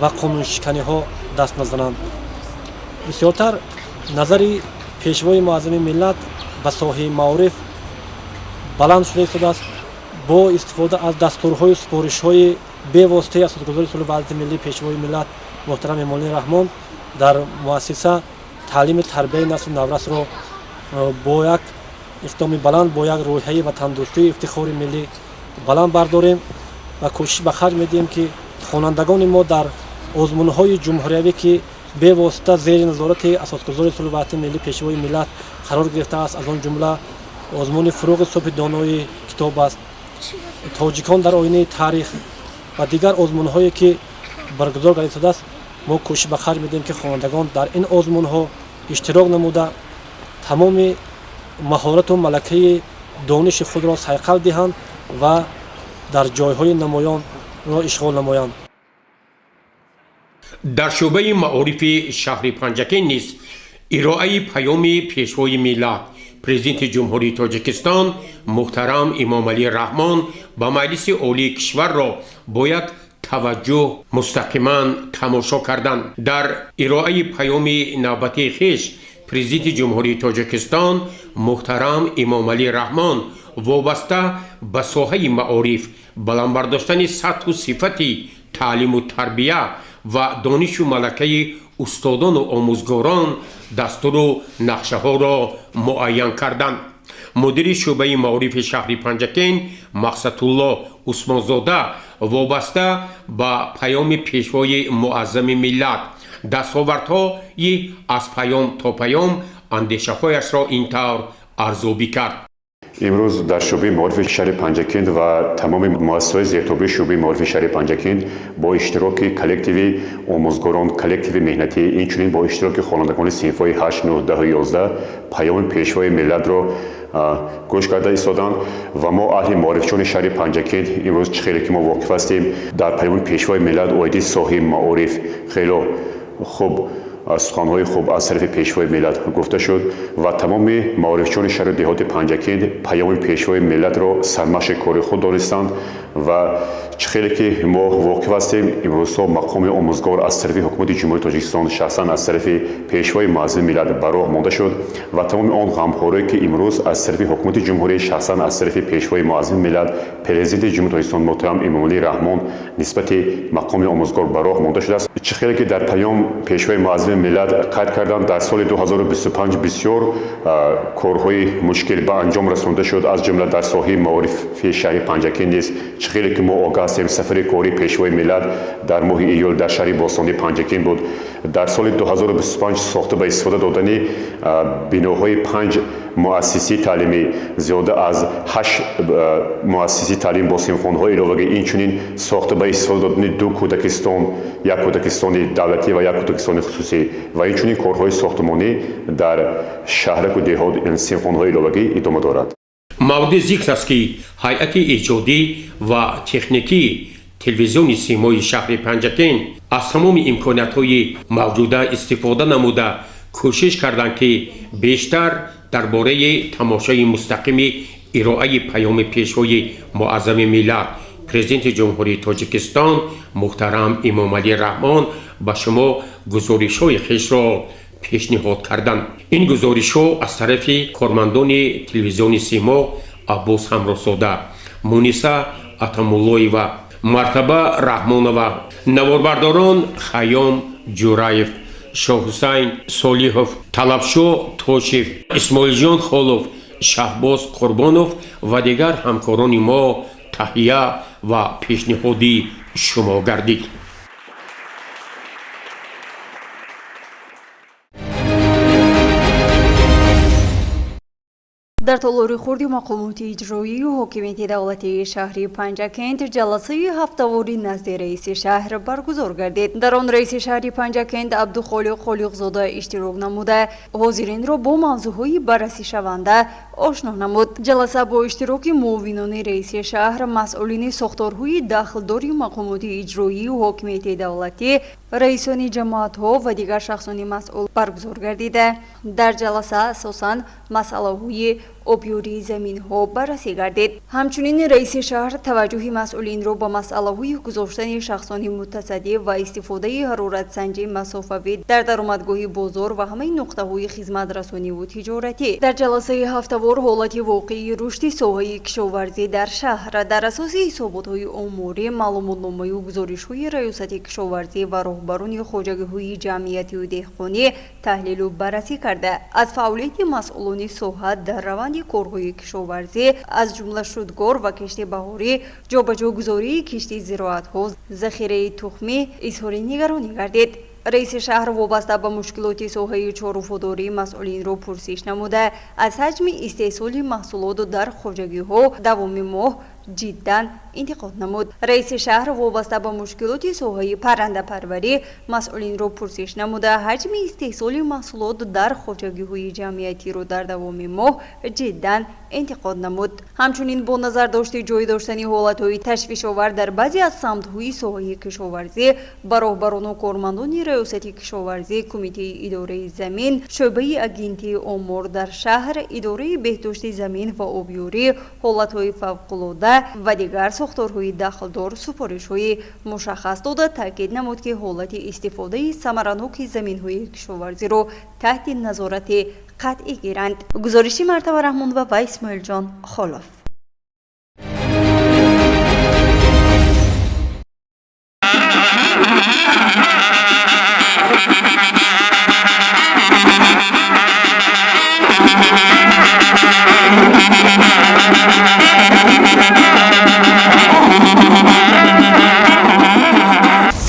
ва қонуншиканиҳо даст назананд. Бисёртар назари Пешвои Муаззами миллат ба соҳаи маориф баланд шуда истодааст. Бо истифода аз дастурҳою супоришҳои бевоситаи Асосгузори сулҳу ваҳдати миллӣ, Пешвои миллат муҳтарам Эмомалӣ Раҳмон дар муассиса таълими тарбияи насли наврасро бо як иқдоми баланд, бо як рӯҳияи ватандӯстию ифтихори миллӣ баланд бардорем ва кӯшиш ба харҷ медиҳем, ки хонандагони мо дар озмунҳои ҷумҳуриявӣ, ки бевосита зери назорати Асосгузори сулҳу ваҳдати миллӣ, Пешвои миллат қарор гирифтааст, аз он ҷумла озмуни «Фурӯғи субҳи донои китоб аст», «Тоҷикон дар оинаи таърих» ва дигар озмунҳое, ки баргузор гардидааст, мо кӯшиш ба харҷ медиҳем, ки хонандагон дар ин озмунҳо иштирок намуда, тамоми маҳорату малакаи дониши худро сайқал диҳанд ва дар ҷойҳои намоёнро ишғол намоянд. Дар шӯъбаи маорифи шаҳри Панҷакент низ ироаи паёми Пешвои миллат, Президенти Ҷумҳурии Тоҷикистон муҳтарам Эмомалӣ Раҳмон ба Маҷлиси Олии кишварро бояд таваҷҷӯҳ мустақиман тамошо карданд. Дар ироаи паёми навбатии хеш Президенти Ҷумҳурии Тоҷикистон муҳтарам Эмомалӣ Раҳмон вобаста ба соҳаи маориф, баланд бардоштани сатҳу сифати таълиму тарбия ва донишу малакаи устодону омӯзгорон дастуру нақшаҳоро муайян карданд. Мудири шӯъбаи маорифи шаҳри Панҷакент Мақсадулло Усмонзода вобаста ба паёми Пешвои Муаззами миллат, дастовардҳои аз паём то паём андешаҳояшро ин тавр арзёбӣ кард. Имрӯз дар шӯъбаи маорифи шаҳри Панҷакент ва тамоми муассисаҳои зертобеи шӯъбаи маорифи шаҳри Панҷакент бо иштироки коллективи омӯзгорон, коллективи меҳнатӣ, инчунин бо иштироки хонандагони синфҳои 8, 9, 10, 11 паёми Пешвои миллатро гӯш карда истоданд. Ва мо, аҳли маорифчони шаҳри Панҷакент, имрӯз чӣ хеле ки мо воқиф ҳастем, дар паёми Пешвои миллат оиди соҳаи маориф хело хуб суханҳои хуб аз тарафи Пешвои миллат гуфта шуд ва тамоми маорифчони шаҳру деҳоти Панҷакент паёми Пешвои миллатро сармашқи кори худ донистанд. Ва чӣ хеле ки мо воқиф ҳастем, имрӯзҳо мақоми омӯзгор аз тарафи Ҳукумати Ҷумҳурии Тоҷикистон, шахсан аз тарафи Пешвои Муаззами миллат ба роҳ монда шуд ва тамоми он ғамхорие, ки имрӯз аз тарафи Ҳукумати Ҷумҳурӣ, шахсан аз тарафи Пешвои Муаззами миллат, Президенти Ҷумҳурии Тоҷикистон муҳтарам Эмомалӣ Раҳмон нисбати мақоми омӯзгор ба роҳ монда шудааст. Чӣ хеле ки дар паём Пешвои Муаззами миллат қайд карданд, дар соли 2025 бисёр корҳои мушкил ба анҷом расонда шуд, аз ҷумла дар соҳаи маорифи шаҳри Панҷакент низ. Чӣ хеле ки мо огаҳ ҳастем, сафари кории Пешвои миллат дар моҳи июл дар шаҳри бостонии Панҷакент буд. Дар соли 2025 сохта ба истифода додани биноҳои панҷ муассисаи таълимӣ, зиёда аз ҳашт муассисаи таълим бо синфхонаҳои иловагӣ, инчунин сохта ба истифода додани ду кӯдакистон, як кӯдакистони давлатӣ ва як кӯдакистони хусусӣ, ва инчунин корҳои сохтмонӣ дар шаҳраку деҳот, синфхонаҳои иловагӣ идома дорад. Мавриди зикр аст, ки ҳайати эҷодӣ ва техникии телевизиони Симои шаҳри Панҷакент аз тамоми имкониятҳои мавҷуда истифода намуда, кӯшиш карданд, ки бештар дар бораи тамошои мустақими ироаи паёми Пешвои Муаззами миллат, Президенти Ҷумҳурии Тоҷикистон муҳтарам Эмомалӣ Раҳмон ба шумо гузоришҳои хешро пешниҳод карданд. Ин гузоришҳо аз тарафи кормандони телевизиони Симо Аббос Ҳамроҳзода, Муниса Атамуллоева, Мартаба Раҳмонова, наворбардорон Хайём Ҷураев, Шоҳҳусайн Солиҳов, Талабшо Тошев, Исмоилҷон Холов, Шаҳбоз Қурбонов ва дигар ҳамкорони мо таҳия ва пешниҳоди шумо гардид. Дар толори хурди мақомоти иҷроию ҳокимияти давлатии шаҳри Панҷакент ҷаласаи ҳафтаворӣ назди раиси шаҳр баргузор гардид. Дар он раиси шаҳри Панҷакент Абдухолиқ Холиқзода иштирок намуда, ҳозиринро бо мавзӯъҳои баррасишаванда ошно намуд. Ҷаласа бо иштироки муовинони раиси шаҳр, масъулини сохторҳои дахлдори мақомоти иҷроию ҳокимияти давлатӣ, раисони ҷамоатҳо ва дигар шахсони масъул баргузор гардида. Дар ҷаласа асосан масъалаҳои обёрии заминҳо баррасӣ гардид. Ҳамчунин раиси шаҳр таваҷҷӯҳи масъулинро ба масъалаҳои гузоштани шахсони мутасаддӣ ва истифодаи ҳароратсанҷи масофавӣ дар даромадгоҳи бозор ва ҳамаи нуқтаҳои хизматрасониву тиҷоратӣ. Дар ҷаласаи ҳафтавор ҳолати воқеии рушди соҳаи кишоварзӣ дар шаҳр дар асоси ҳисоботҳои оморӣ, маълумотномаю гузоришҳои Раёсати кишоварзӣ ва роҳбарони хоҷагиҳои ҷамъиятию деҳқонӣ таҳлилу баррасӣ карда, аз фаъолияти масъулони соҳа дар раванди корҳои кишоварзӣ, аз ҷумла шудгор ва кишти баҳорӣ, ҷобаҷогузории кишти зироатҳо, захираи тухмӣ изҳори нигаронӣ гардид. Раиси шаҳр вобаста ба мушкилоти соҳаи чоруводорӣ масъулинро пурсиш намуда, аз ҳаҷми истеҳсоли маҳсулоту дар хоҷагиҳо давоми моҳ ҷиддан интиқод намуд. Раиси шаҳр вобаста ба мушкилоти соҳаи паррандапарварӣ масъулинро пурсиш намуда, ҳаҷми истеҳсоли маҳсулот дар хоҷагиҳои ҷамъиятиро дар давоми моҳ ҷиддан интиқод намуд. Ҳамчунин бо назардошти ҷой доштани ҳолатҳои ташвишовар дар баъзе аз самтҳои соҳаи кишоварзӣ ба роҳбарону кормандони Раёсати кишоварзӣ, Кумитаи идораи замин, шӯъбаи Агентии омор дар шаҳр, Идораи беҳдошти замин ва обёрӣ, ҳолатҳои фавқулода ва дигар сохторҳои дахлдор супоришҳои мушаххас дода, таъкид намуд, ки ҳолати истифодаи самараноки заминҳои кишоварзиро таҳти назорати қатъӣ гиранд. Гузориши Мартаба Раҳмонова ва Исмоилҷон Холов.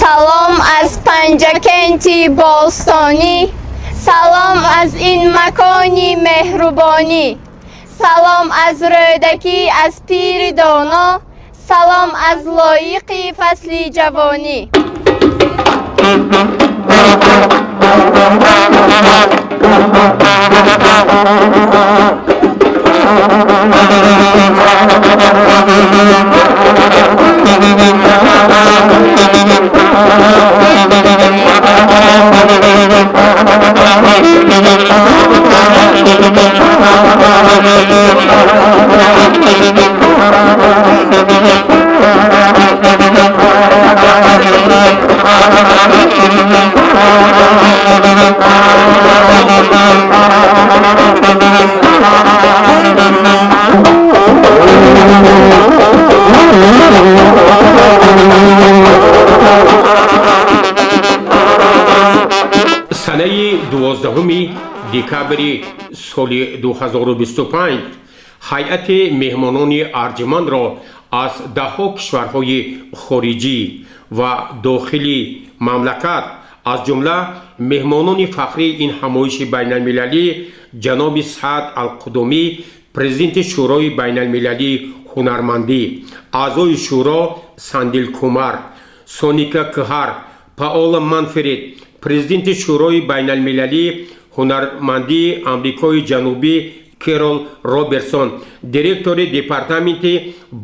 Салом аз Панҷакенти бостонӣ, салом аз ин макони меҳрубонӣ, салом аз Рӯдакӣ, аз пири доно, салом аз лоиқи фасли ҷавонӣ. Санаи 12 декабри соли 2025 ҳайати меҳмонони арҷмандро аз даҳҳо кишварҳои хориҷӣ ва дохили мамлакат, аз ҷумла меҳмонони фахрии ин ҳамоиши байналмилалӣ ҷаноби Саъд Алқудумӣ, президенти Шӯрои байналмилалии ҳунармандӣ, аъзои шӯро Сандил Кумар, Соника Кҳар, Паола Манфред, президенти Шӯрои байналмилалии ҳунармандии Амрикои Ҷанубӣ Керол Робертсон, директори Департаменти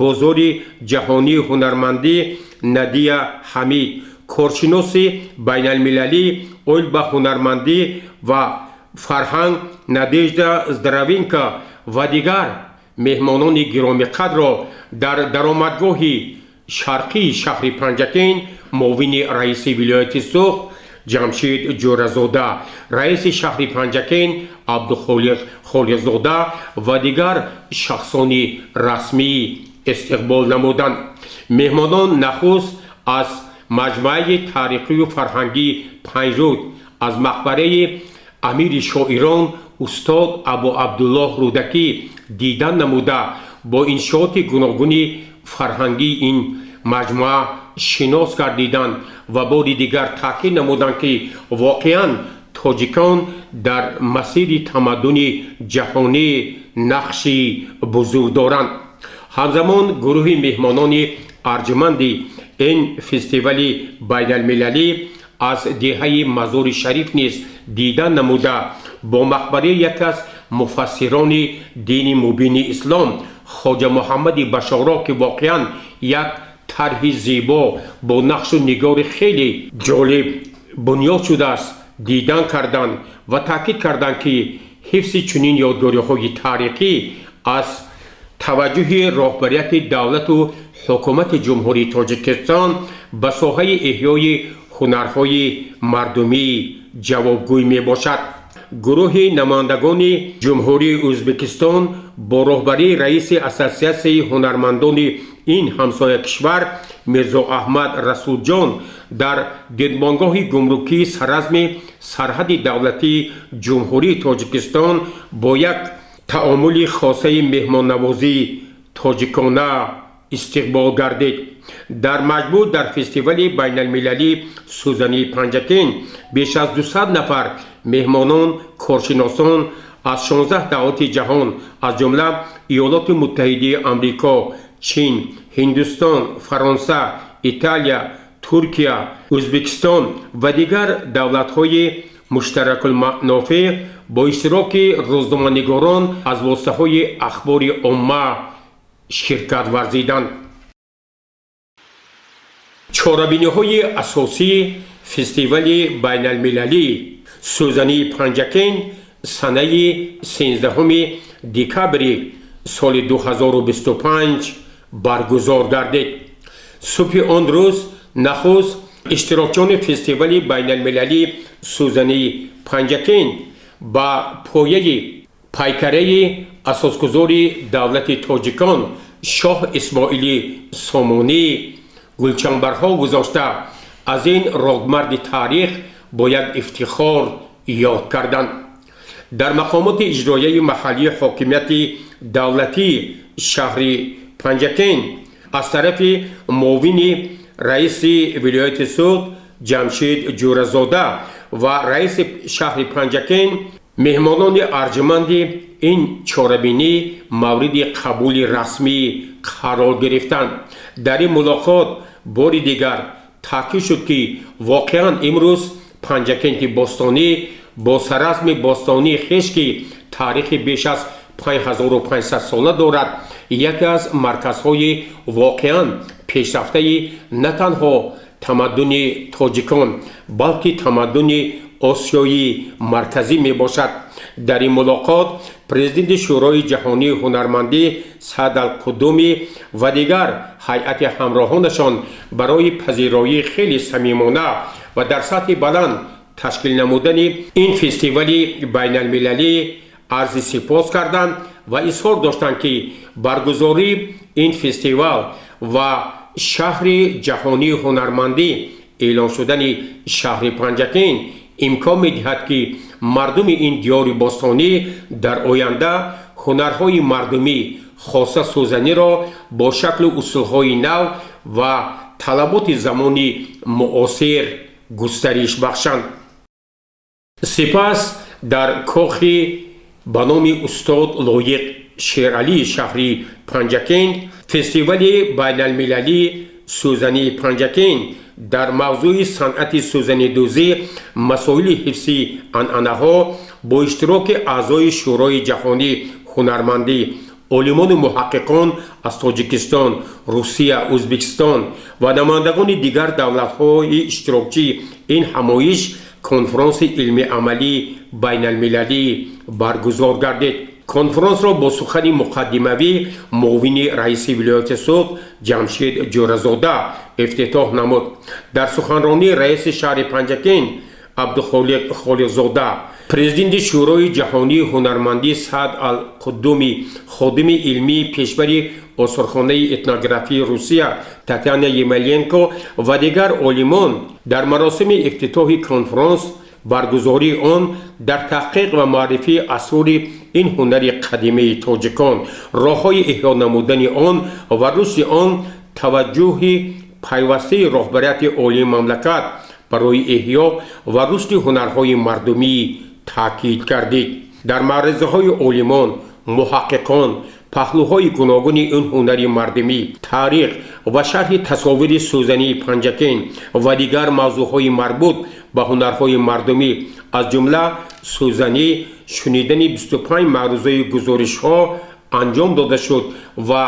бозори ҷаҳонии ҳунармандӣ Надия Ҳамид, коршиноси байналмилалӣ оид ба ҳунармандӣ ва фарҳанг Надежда Здоровенко ва дигар меҳмонони гиромиқадрро дар даромадгоҳи шарқии шаҳри Панҷакент муовини раиси вилояти Суғд Ҷамшид Ҷӯразода, раиси шаҳри Панҷакент Абдухолиқ Холиқзода ва дигар шахсони расмӣ истиқбол намуданд. Меҳмонон нахуст аз маҷмӯаи таърихию фарҳангии Панҷруд, аз мақбараи амири шоирон устод Абу Абдуллоҳ Рӯдакӣ дидан намуда, бо иншооти гуногуни фарҳангии ин маҷмӯа шинос гардиданд ва бори дигар таъкид намуданд, ки воқеан тоҷикон дар масири тамаддуни ҷаҳонӣ нақши бузург доранд. Ҳамзамон гурӯҳи меҳмонони арҷманди ин фестивали байналмилалӣ аз деҳаи Мазори Шариф низ дидан намуда, бо мақбараи яке аз муфассирони дини мубини ислом Хоҷа Муҳаммади Башоро, ки воқеан як тарҳи зебо бо нақшу нигори хеле ҷолиб бунёд шудааст, дидан карданд ва таъкид карданд, ки ҳифзи чунин ёдгориҳои таърихӣ аз таваҷҷӯҳи роҳбарияти давлату ҳукумати Ҷумҳурии Тоҷикистон ба соҳаи эҳёи ҳунарҳои мардумӣ ҷавобгӯй мебошад. Гурӯҳи намояндагони Ҷумҳурии Ӯзбекистон бо роҳбарии раиси Ассотсиатсияи ҳунармандони ин ҳамсоя кишвар Мирзо Аҳмад Расулҷон дар дидбонгоҳи гумрукии саразми сарҳади давлатии Ҷумҳурии Тоҷикистон бо як таомули хосаи меҳмоннавозии тоҷикона истиқбол гардид. Дар маҷмӯъ дар фестивали байналмилалии сӯзании Панҷакент беш аз 200 нафар меҳмонон, коршиносон аз 16 давлати ҷаҳон, аз ҷумла Иёлоти Муттаҳидаи Амрико, Чин, Ҳиндустон, Фаронса, Италия, Туркия, Ӯзбекистон ва дигар давлатҳои муштаракулманофеъ бо иштироки рӯзноманигорон аз воситаҳои ахбори омма ширкат варзиданд. Чорабиниҳои асосии фестивали байналмилалии сӯзании Панҷакент санаи 13 декабри соли 2025 баргузор гардид. Субҳи он рӯз нахуст иштирокчиёни фестивали байналмилалии сӯзании Панҷакент ба пояи пайкараи асосгузори давлати тоҷикон Шоҳ Исмоили Сомонӣ гулчанбарҳо гузошта, аз ин родмарди таърих бо як ифтихор ёд карданд. Дар мақомоти иҷроияи маҳаллии ҳокимияти давлатии шаҳри Панҷакент аз тарафи муовини раиси вилояти Суғд Ҷамшид Ҷӯразода ва раиси шаҳри Панҷакент меҳмонони арҷуманди ин чорабинӣ мавриди қабули расмӣ қарор гирифтанд. Дар ин мулоқот бори дигар таъкид шуд, ки воқеан имрӯз Панҷакенти бостонӣ бо саразми бостонии хеш, ки таърихи беш аз 5500 сола дорад, яке аз марказҳои воқеан пешрафтаи на танҳо тамаддуни тоҷикон, балки тамаддуни Осиёи Марказӣ мебошад. Дар ин мулоқот президенти Шӯрои ҷаҳонии ҳунармандӣ Саъд Алқудумӣ ва дигар ҳайати ҳамроҳонашон барои пазироии хеле самимона ва дар сатҳи баланд ташкил намудани ин фестивали байналмилалӣ арзи сипос карданд ва изҳор доштанд, ки баргузории ин фестивал ва шаҳри ҷаҳонии ҳунармандӣ эълон шудани шаҳри Панҷакент имкон медиҳад, ки мардуми ин диёри бостонӣ дар оянда ҳунарҳои мардумӣ, хоса сӯзаниро бо шаклу усулҳои нав ва талаботи замони муосир густариш бахшанд. Сипас дар кохи ба номи устод Лоиқ Шералии шаҳри Панҷакент фестивали байналмилалии сӯзании Панҷакент дар мавзӯи санъати сӯзанидӯзӣ, масоили ҳифзи анъанаҳо бо иштироки аъзои Шӯрои ҷаҳонии ҳунармандӣ, олимону муҳаққиқон аз Тоҷикистон, Русия, Ӯзбекистон ва намояндагони дигар давлатҳои иштирокчии ин ҳамоиш конфронси илмиамалии байналмилалӣ баргузор гардид. Конфронсро бо сухани муқаддимавӣ муовини раиси вилояти Суғд Ҷамшид Ҷӯразода ифтитоҳ намуд. Дар суханронии раиси шаҳри Панҷакент Абдухолиқ Холиқзода, президенти Шӯрои ҷаҳонии ҳунармандӣ Саъд Алқуддумӣ, ходими илмии пешбари осорхонаи этнографии Русия Татяна Емеленко ва дигар олимон дар маросими ифтитоҳи конфронс баргузории он дар таҳқиқ ва муаррифии асрори ин ҳунари қадимаи тоҷикон, роҳҳои эҳё намудани он ва рушди он, таваҷҷӯҳи пайвастаи роҳбарияти олии мамлакат барои эҳё ва рушди ҳунарҳои мардумӣ таъкид гардид. Дар маъризаҳои олимон, муҳаққиқон паҳлӯҳои гуногуни ин ҳунари мардумӣ, таърих ва шарҳи тасовири сӯзании Панҷакент ва дигар мавзӯъҳои марбут ба ҳунарҳои мардумӣ, аз ҷумла сӯзанӣ, шунидани 25 маърузаи гузоришҳо анҷом дода шуд ва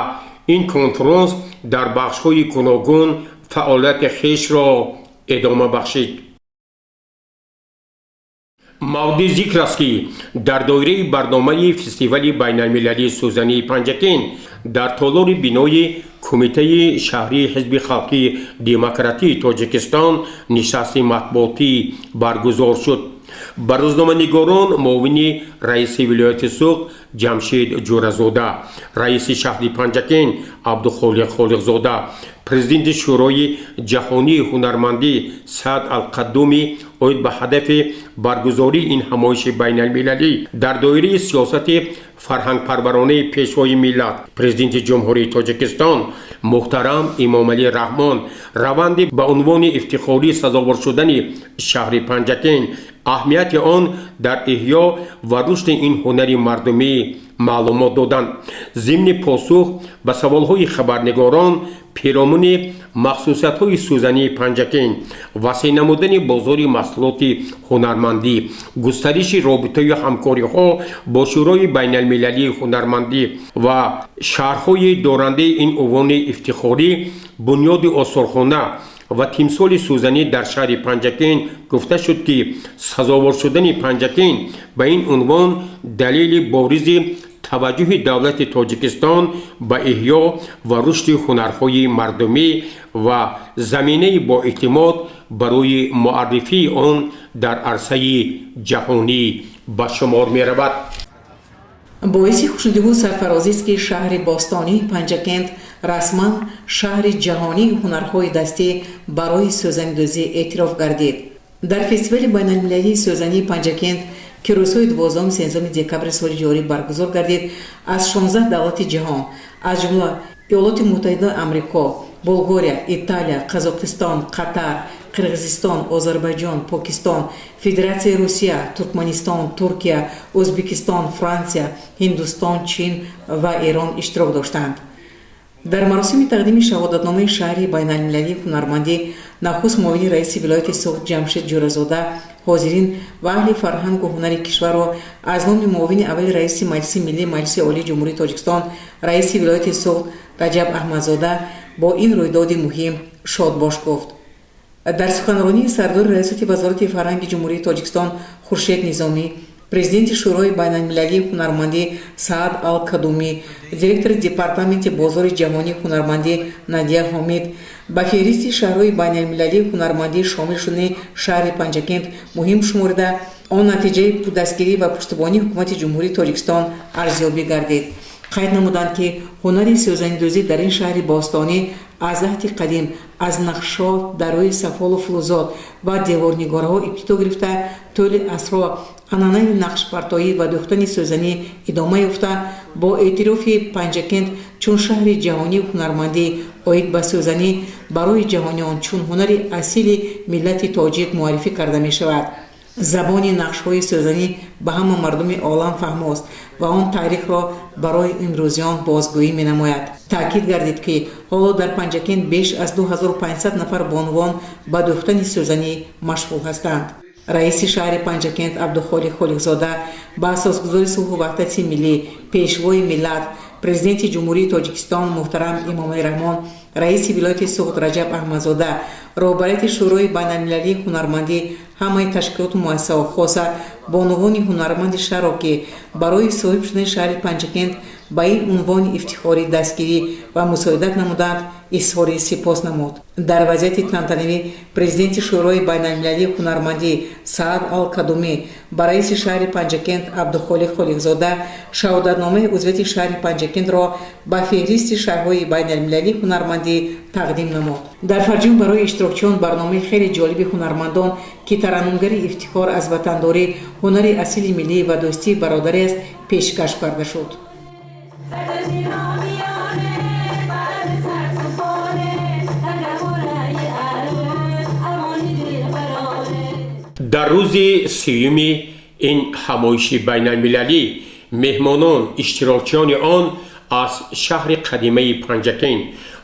ин конфронс дар бахшҳои гуногун фаъолияти хешро идома бахшид. Мавриди зикр аст, ки дар доираи барномаи фестивали байналмилалии сӯзании Панҷакент дар толори бинои Кумитаи шаҳрии Ҳизби халқии демократии Тоҷикистон нишасти матбуотӣ баргузор шуд. Ба рӯзноманигорон муовини раиси вилояти Суғд Ҷамшид Ҷӯразода, раиси шаҳри Панҷакент Абдухолиқ Холиқзода, президенти Шӯрои ҷаҳонии ҳунармандӣ Саъд Алқаддумӣ оид ба ҳадафи баргузории ин ҳамоиши байналмилалӣ дар доираи сиёсати фарҳангпарваронаи Пешвои миллат, Президенти Ҷумҳурии Тоҷикистон муҳтарам Эмомалӣ Раҳмон, раванди ба унвони ифтихорӣ сазовор шудани шаҳри Панҷакент, аҳамияти он дар эҳё ва рушди ин ҳунари мардумӣ Маълумот доданд. Зимни посух ба саволҳои хабарнигорон перомуни махсусиятҳои сӯзании Панҷакент, васеъ намудани бозори маҳсулоти ҳунармандӣ, густариши робитаю ҳамкориҳо бо Шӯрои байналмилалии ҳунармандӣ ва шаҳрҳои дорандаи ин унвони ифтихорӣ, бунёди осорхона ва тимсоли сӯзанӣ дар шаҳри Панҷакент гуфта шуд, ки сазовор шудани Панҷакент ба ин унвон далели боризи таваҷҷӯҳи давлати Тоҷикистон ба эҳё ва рушди ҳунарҳои мардумӣ ва заминаи боэътимод барои муаррифии он дар арсаи ҷаҳонӣ ба шумор меравад. Боиси хушнудиву сарфарозист, ки шаҳри бостонии Панҷакент расман шаҳри ҷаҳонии ҳунарҳои дастӣ барои сӯзанидӯзӣ эътироф гардид. Дар фестивали байналмилалии сӯзании Панҷакент, ки рӯзҳои 12-13 декабри соли ҷорӣ баргузор гардид, аз 16 давлати ҷаҳон, аз ҷумла Иёлоти Муттаҳидаи Амрико, Болгария, Италия, Қазоқистон, Қатар, Қирғизистон, Озарбойҷон, Покистон, Федератсияи Русия, Туркманистон, Туркия, Ӯзбекистон, Франсия, Ҳиндустон, Чин ва Эрон иштирок доштанд. Дар маросими тақдими шаҳодатномаи шаҳри байналмилалии ҳунармандӣ нахуст муовини раиси вилояти Суғд Ҷамшед Ҷӯразода ҳозирин ва аҳли фарҳангу ҳунари кишварро аз номи муовини аввали раиси Маҷлиси Миллии Маҷлиси Олии Ҷумҳурии Тоҷикистон, раиси вилояти Суғд Раҷаб Аҳмадзода бо ин рӯйдоди муҳим шодбош гуфт. Дар суханронии сардори Раёсати Вазорати фарҳанги Ҷумҳурии Тоҷикистон Хуршед Низомӣ, президенти Шӯрои байналмилалии ҳунармандӣ Саад Ал Кадумӣ, директори Департаменти бозори ҷаҳонии ҳунармандӣ Надия Ҳомид ба феҳристи шаҳрҳои байналмилалии ҳунармандӣ шомил шудани шаҳри Панҷакент муҳим шуморида, он натиҷаи дастгирӣ ва пуштибонии Ҳукумати Ҷумҳурии Тоҷикистон арзёбӣ гардид. Қайд намуданд, ки ҳунари сӯзанидӯзӣ дар ин шаҳри бостонӣ аз аҳди қадим аз нақшҳо дар рӯи сафолу филузот ва деворнигораҳо ибтидо гирифта, тӯли асрҳо анъанаи нақшпартоӣ ва дӯхтани сӯзанӣ идома ёфта, бо эътирофи Панҷакент чун шаҳри ҷаҳонии ҳунармандӣ оид ба сӯзанӣ барои ҷаҳониён чун ҳунари асили миллати тоҷик муаррифӣ карда мешавад. Забони нақшҳои сӯзанӣ ба ҳама мардуми олам фаҳмост ва он таърихро барои имрӯзиён бозгӯӣ менамояд. Таъкид гардид, ки ҳоло дар Панҷакент беш аз 2500 нафар бонувон ба дӯхтани сӯзанӣ машғул ҳастанд. Раиси шаҳри Панҷакент Абдухолиқ Холиқзода ба асосгузори сулҳу ваҳдати миллӣ, Пешвои миллат, Президенти Ҷумҳурии Тоҷикистон муҳтарам Эмомалӣ Раҳмон, раиси вилояти Суғд Раҷаб Аҳмадзода, роҳбарияти Шӯрои байналмилалии ҳунармандӣ, ҳамаи ташкилоту муассисаҳо, хоса бонувони ҳунарманди шаҳрро, ки барои соҳиб шудани шаҳри Панҷакент ба ин унвони ифтихорӣ дастгирӣ ва мусоидат намуданд, изҳори сипос намуд. Дар вазъияти тантанавӣ президенти Шӯрои байналмилалии ҳунармандӣ Саад Ал Кадумӣ ба раиси шаҳри Панҷакент Абдухолиқ Холиқзода шаҳодатномаи узвияти шаҳри Панҷакентро ба феҳристи шаҳрҳои байналмилалии ҳунармандӣ тақдим намуд. Дар фарҷом барои иштирокчиён барномаи хеле ҷолиби ҳунармандон, ки тараннумгари ифтихор аз ватандорӣ, ҳунари асили миллӣ ва дӯстии бародарӣ аст, пешкаш карда шуд. Дар рӯзи сеюми ин ҳамоиши байналмилалӣ меҳмонон, иштирокчиёни он аз шаҳри қадимаи Панҷакент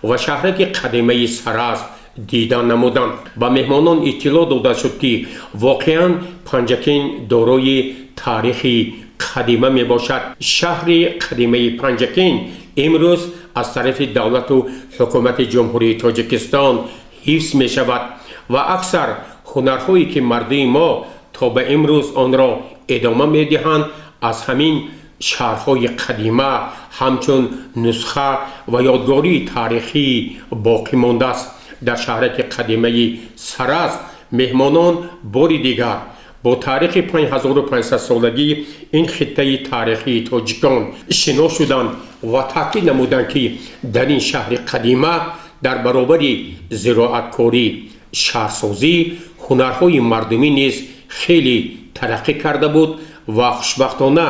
ва шаҳраки қадимаи Саразм дида намуданд. Ба меҳмонон иттилоъ дода шуд, ки воқеан Панҷакент дорои таърихи қадима мебошад. Шаҳри қадимаи Панҷакент имрӯз аз тарафи давлату ҳукумати Ҷумҳурии Тоҷикистон ҳифз мешавад ва аксар ҳунарҳое, ки мардуми мо то ба имрӯз онро идома медиҳанд, аз ҳамин шаҳрҳои қадима ҳамчун нусха ва ёдгории таърихӣ боқӣ мондааст. Дар шаҳраки қадимаи Саразм меҳмонон бори дигар бо таърихи 5500-солагии ин хиттаи таърихии тоҷикон шинос шуданд ва таъкид намуданд, ки дар ин шаҳри қадима дар баробари зироаткорӣ, шаҳрсозӣ, ҳунарҳои мардумӣ низ хеле тараққӣ карда буд ва хушбахтона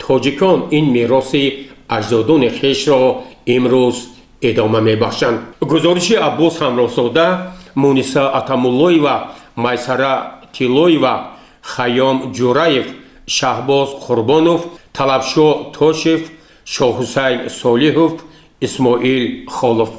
тоҷикон ин мероси аҷдодони хешро имрӯз идома мебахшанд. Гузориши Аббос Ҳамроҳзода, Муниса Атамуллоева, Майсара Тиллоева, Хайём Ҷураев, Шаҳбоз Қурбонов. Талабшо Тошев, Шоҳҳусайн Солиҳов, Исмоил Холов.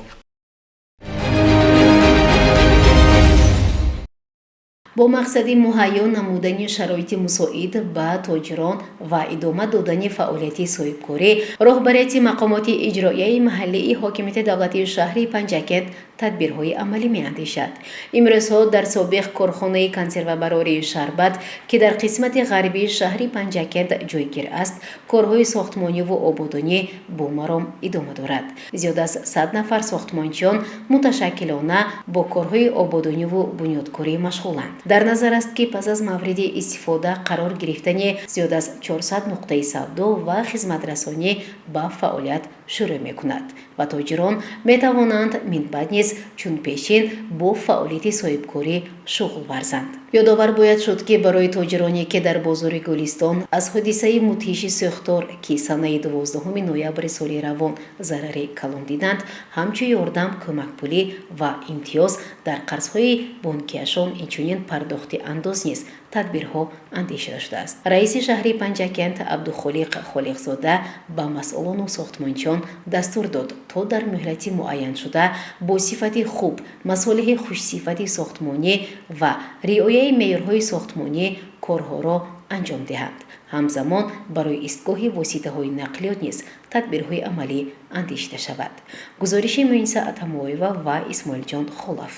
Бо мақсади муҳайё намудани шароити мусоид ба тоҷирон ва идома додани фаъолияти соҳибкорӣ, роҳбарияти мақомоти иҷроияи маҳаллии ҳокимияти давлатии шаҳри Панҷакент тадбирҳои амалӣ меандешад. Имрӯзҳо дар собиқ корхонаи консервабарории «Шарбат», ки дар қисмати ғарбии шаҳри Панҷакент ҷойгир аст, корҳои сохтмониву ободонӣ бо маром идома дорад. Зиёд аз 100 нафар сохтмончиён муташаккилона бо корҳои ободониву бунёдкорӣ машғуланд. Дар назар аст, ки пас аз мавриди истифода қарор гирифтани зиёд аз 400 нуқтаи савдо ва хизматрасонӣ ба фаъолият шурӯъ мекунад ва тоҷирон метавонанд минбаъд низ чун пешин бо фаъолияти соҳибкорӣ шуғл варзанд. Ёдовар бояд шуд, ки барои тоҷироне, ки дар бозори Гулистон аз ҳодисаи мудҳиши сӯхтор, ки санаи 12 ноябри соли равон зарари калон диданд, ҳамчун ёрдам кӯмакпулӣ ва имтиёз дар қарзҳои бонкиашон, инчунин пардохти андоз низ тадбирҳо андешида шудааст. Раиси шаҳри Панҷакент Абдухолиқ Холиқзода ба масъулону сохтмончиён дастур дод, то дар муҳлати муайяншуда бо сифати хуб, масолеҳи хушсифати сохтмонӣ ва риояи меъёрҳои сохтмонӣ корҳоро анҷом диҳанд. Ҳамзамон барои истгоҳи воситаҳои нақлиёт низ тадбирҳои амалӣ андешида шавад. Гузориши Муиниса Атамоева ва Исмоилҷон Холов.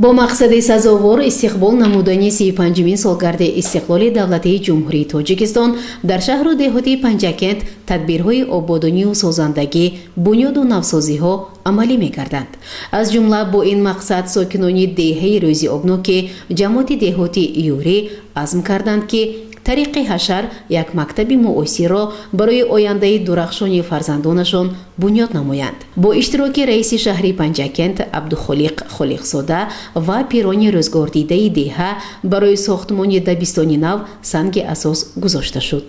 Бо мақсади сазовор истиқбол намудани 35-умин солгарди истиқлоли давлатии Ҷумҳурии Тоҷикистон дар шаҳру деҳоти Панҷакент тадбирҳои ободонию созандагӣ, бунёду навсозиҳо амалӣ мегарданд. Аз ҷумла бо ин мақсад сокинони деҳаи Рӯзиобноки ҷамоати деҳоти Юрӣ азм карданд, ки тариқи ҳашар як мактаби муосирро барои ояндаи дурахшони фарзандонашон бунёд намоянд. Бо иштироки раиси шаҳри Панҷакент Абдухолиқ Холиқзода ва пирони рӯзгордидаи деҳа барои сохтмони дабистони нав санги асос гузошта шуд.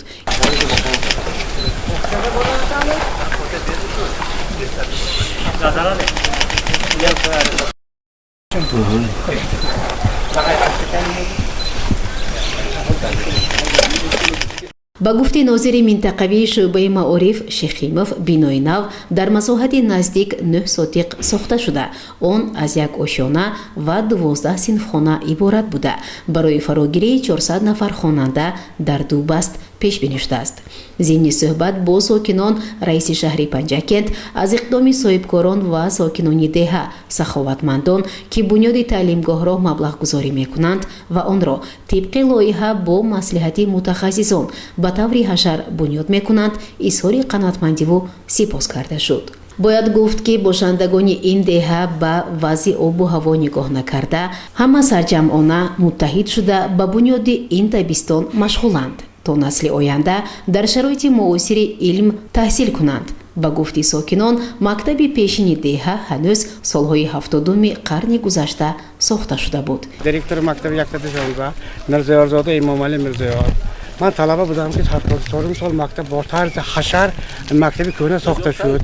Ба гуфти нозири минтақавии шӯъбаи маориф Шехимов, бинои нав дар масоҳати наздик 9 сотиқ сохта шуда, он аз як ошёна ва 12 синфхона иборат буда, барои фарогирии 400 нафар хонанда дар ду баст пешбинӣ шудааст. Зимни суҳбат бо сокинон раиси шаҳри Панҷакент аз иқдоми соҳибкорон ва сокинони деҳа, саховатмандон, ки бунёди таълимгоҳро маблағгузорӣ мекунанд ва онро тибқи лоиҳа бо маслиҳати мутахассисон ба таври ҳашар бунёд мекунанд, изҳори қаноатмандиву сипос карда шуд. Бояд гуфт, ки бошандагони ин деҳа ба вазъи обу ҳаво нигоҳ накарда, ҳама сарҷамъона муттаҳид шуда ба бунёди ин дабистон машғуланд, то насли оянда дар шароити муосири илм таҳсил кунанд. Ба гуфти сокинон, мактаби пешини деҳа ҳанӯз солҳои 70-уми қарни гузашта сохта шуда буд. Директори мактаби 116 Мирзоёрзода Имомалӣ Мирзоёр. Ман талаба будам, ки 74 сол мактаб бо тарзи ҳашар мактаби кӯҳна сохта шуд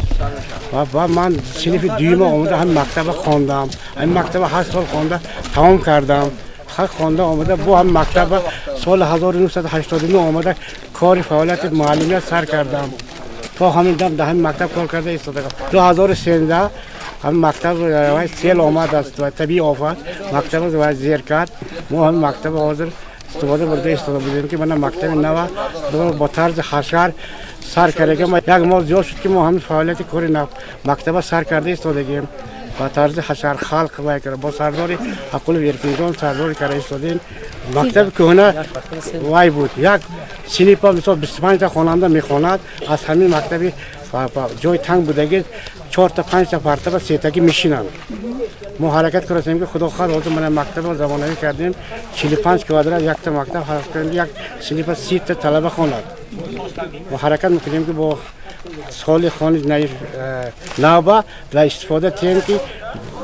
ва ман синфи дуюма омада ҳамин мактаба хондам. Ҳамин мактаба 8 сол хонда тамом кардам. Хонда омада бо ҳам мактаба соли 1989 омада кори фаъолияти муаллимият сар кардам. То ҳамин дам дар ҳамин мактаб кор карда истодагам. 2013 ҳамин мактаб сел омадааст ва табиӣ офат мактаба зер кард. Мо ҳамин мактаба ҳозир истифода бурда истода будем, ки мана мактаби нава бо тарзи ҳашар сар кардагем. Як моҳ зиёд шуд, ки мо ҳамин фаъолияти кори мактаба сар карда истодагем ба тарзи ҳашар халқ вай карда бо сардори Ҳаққулов Эркинҷон сардори карда истодем. Мактаби кӯҳна вай буд, як синфа мисол 25та хонанда мехонад. Аз ҳамин мактаби ҷои танг будагӣ 4та 5та партаба сетагӣ мешинанд. Мо ҳаракат кардем, ки худо хоҳад ҳозир мана мактаба замонавӣ кардем, 45 квадрат якта мактаб, як синфа 30та талаба хонад. Мо ҳаракат мекунем, ки бо соли хони навба ва истифода тиҳем, ки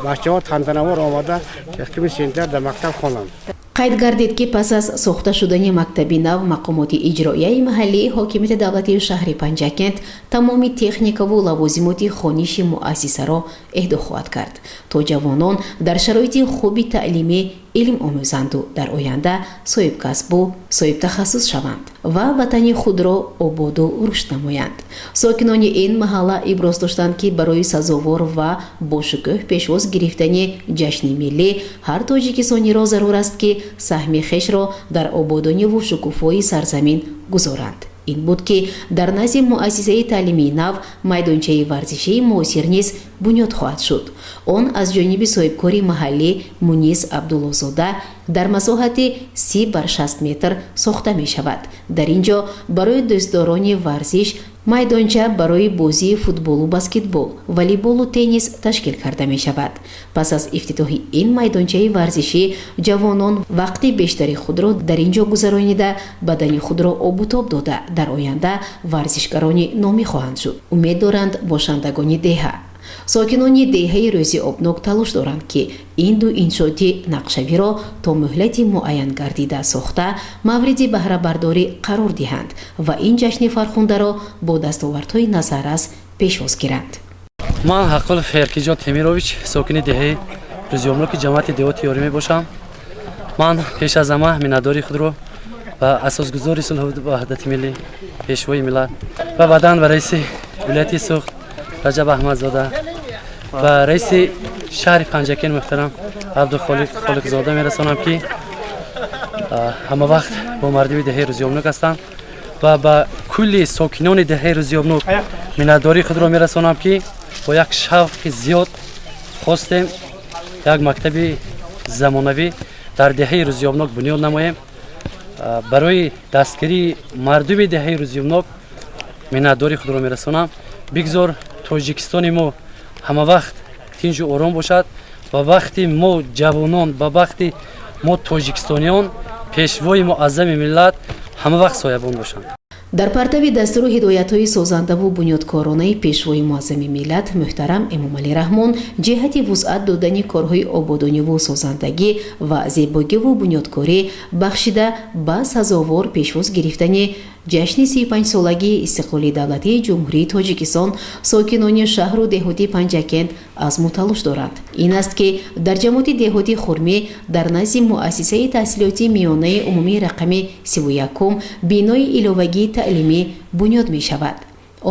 бачаҳо тантанавор омада 1 сентябр дар мактаб хонанд. Қайд гардид, ки пас аз сохта шудани мактаби нав мақомоти иҷроияи маҳаллии ҳокимияти давлатии шаҳри Панҷакент тамоми техникаву лавозимоти хониши муассисаро эҳдо хоҳад кард, то ҷавонон дар шароити хуби таълимӣ Илм омӯзанду дар оянда соҳибкасбу соҳибтахассус шаванд ва ватани худро ободу рушд намоянд. Сокинони ин маҳалла иброз доштанд, ки барои сазовор ва бошукӯҳ пешвоз гирифтани ҷашни миллӣ ҳар тоҷикистониро зарур аст, ки саҳми хешро дар ободониву шукуфоии сарзамин гузоранд. Ин буд, ки дар назди муассисаи таълимии нав майдончаи варзишии муосир низ бунёд хоҳад шуд. Он аз ҷониби соҳибкори маҳаллӣ Мунис Абдуллозода дар масоҳати 30 бар 60 метр сохта мешавад. Дар ин ҷо барои дӯстдорони варзиш майдонча барои бозии футболу баскетбол, волейболу теннис ташкил карда мешавад. Пас аз ифтитоҳи ин майдончаи варзишӣ ҷавонон вақти бештари худро дар ин ҷо гузаронида, бадани худро обутоб дода, дар оянда варзишгарони номӣ хоҳанд шуд, умед доранд бошандагони деҳа. Сокинони деҳаи Рӯзиобнок талош доранд, ки ин ду иншооти нақшавиро то муҳлати муайян гардида сохта, мавриди баҳрабардорӣ қарор диҳанд ва ин ҷашни фархундаро бо дастовардҳои назаррас пешвоз гиранд. Ман Ҳаққулов Эркинҷон Темирович, сокини деҳаи Рӯзиобноки ҷамоати деҳоти Ёрӣ мебошам. Ман пеш аз ҳама миннатдории худро ба асосгузори сулҳу ваҳдати миллӣ, Пешвои миллат ва баъдан ба раиси вилояти Суғд Раҷаб Аҳмадзода ва раиси шаҳри Панҷакент муҳтарам Абдухолиқ Холиқзода мерасонам, ки ҳама вақт бо мардуми деҳаи Рӯзиобнок ҳастанд, ва ба кулли сокинони деҳаи Рӯзиобнок миннатдории худро мерасонам, ки бо як шавқи зиёд хостем як мактаби замонавӣ дар деҳаи Рӯзиобнок бунёд намоем. Барои дастгирии мардуми деҳаи Рӯзиобнок миннатдории худро мерасонам. Бигзор Тоҷикистони мо ҳама вақт тинҷу ором бошад. Ба бахти мо ҷавонон, ба бахти мо тоҷикистониён, Пешвои муаззами миллат ҳама вақт соябон бошанд. Дар партави дастуру ҳидоятҳои созандаву бунёдкоронаи Пешвои муаззами миллат муҳтарам Эмомалӣ Раҳмон ҷиҳати вусъат додани корҳои ободониву созандагӣ ва зебогиву бунёдкорӣ бахшида ба сазовор пешвоз гирифтани ҷашни 35-солагии истиқлоли давлатии Ҷумҳурии Тоҷикистон сокинони шаҳру деҳоти Панҷакент азму талош доранд. Ин аст, ки дар ҷамоати деҳоти Хурмӣ дар назди муассисаи таҳсилоти миёнаи умумии рақами 31-ум бинои иловагии таълимӣ бунёд мешавад.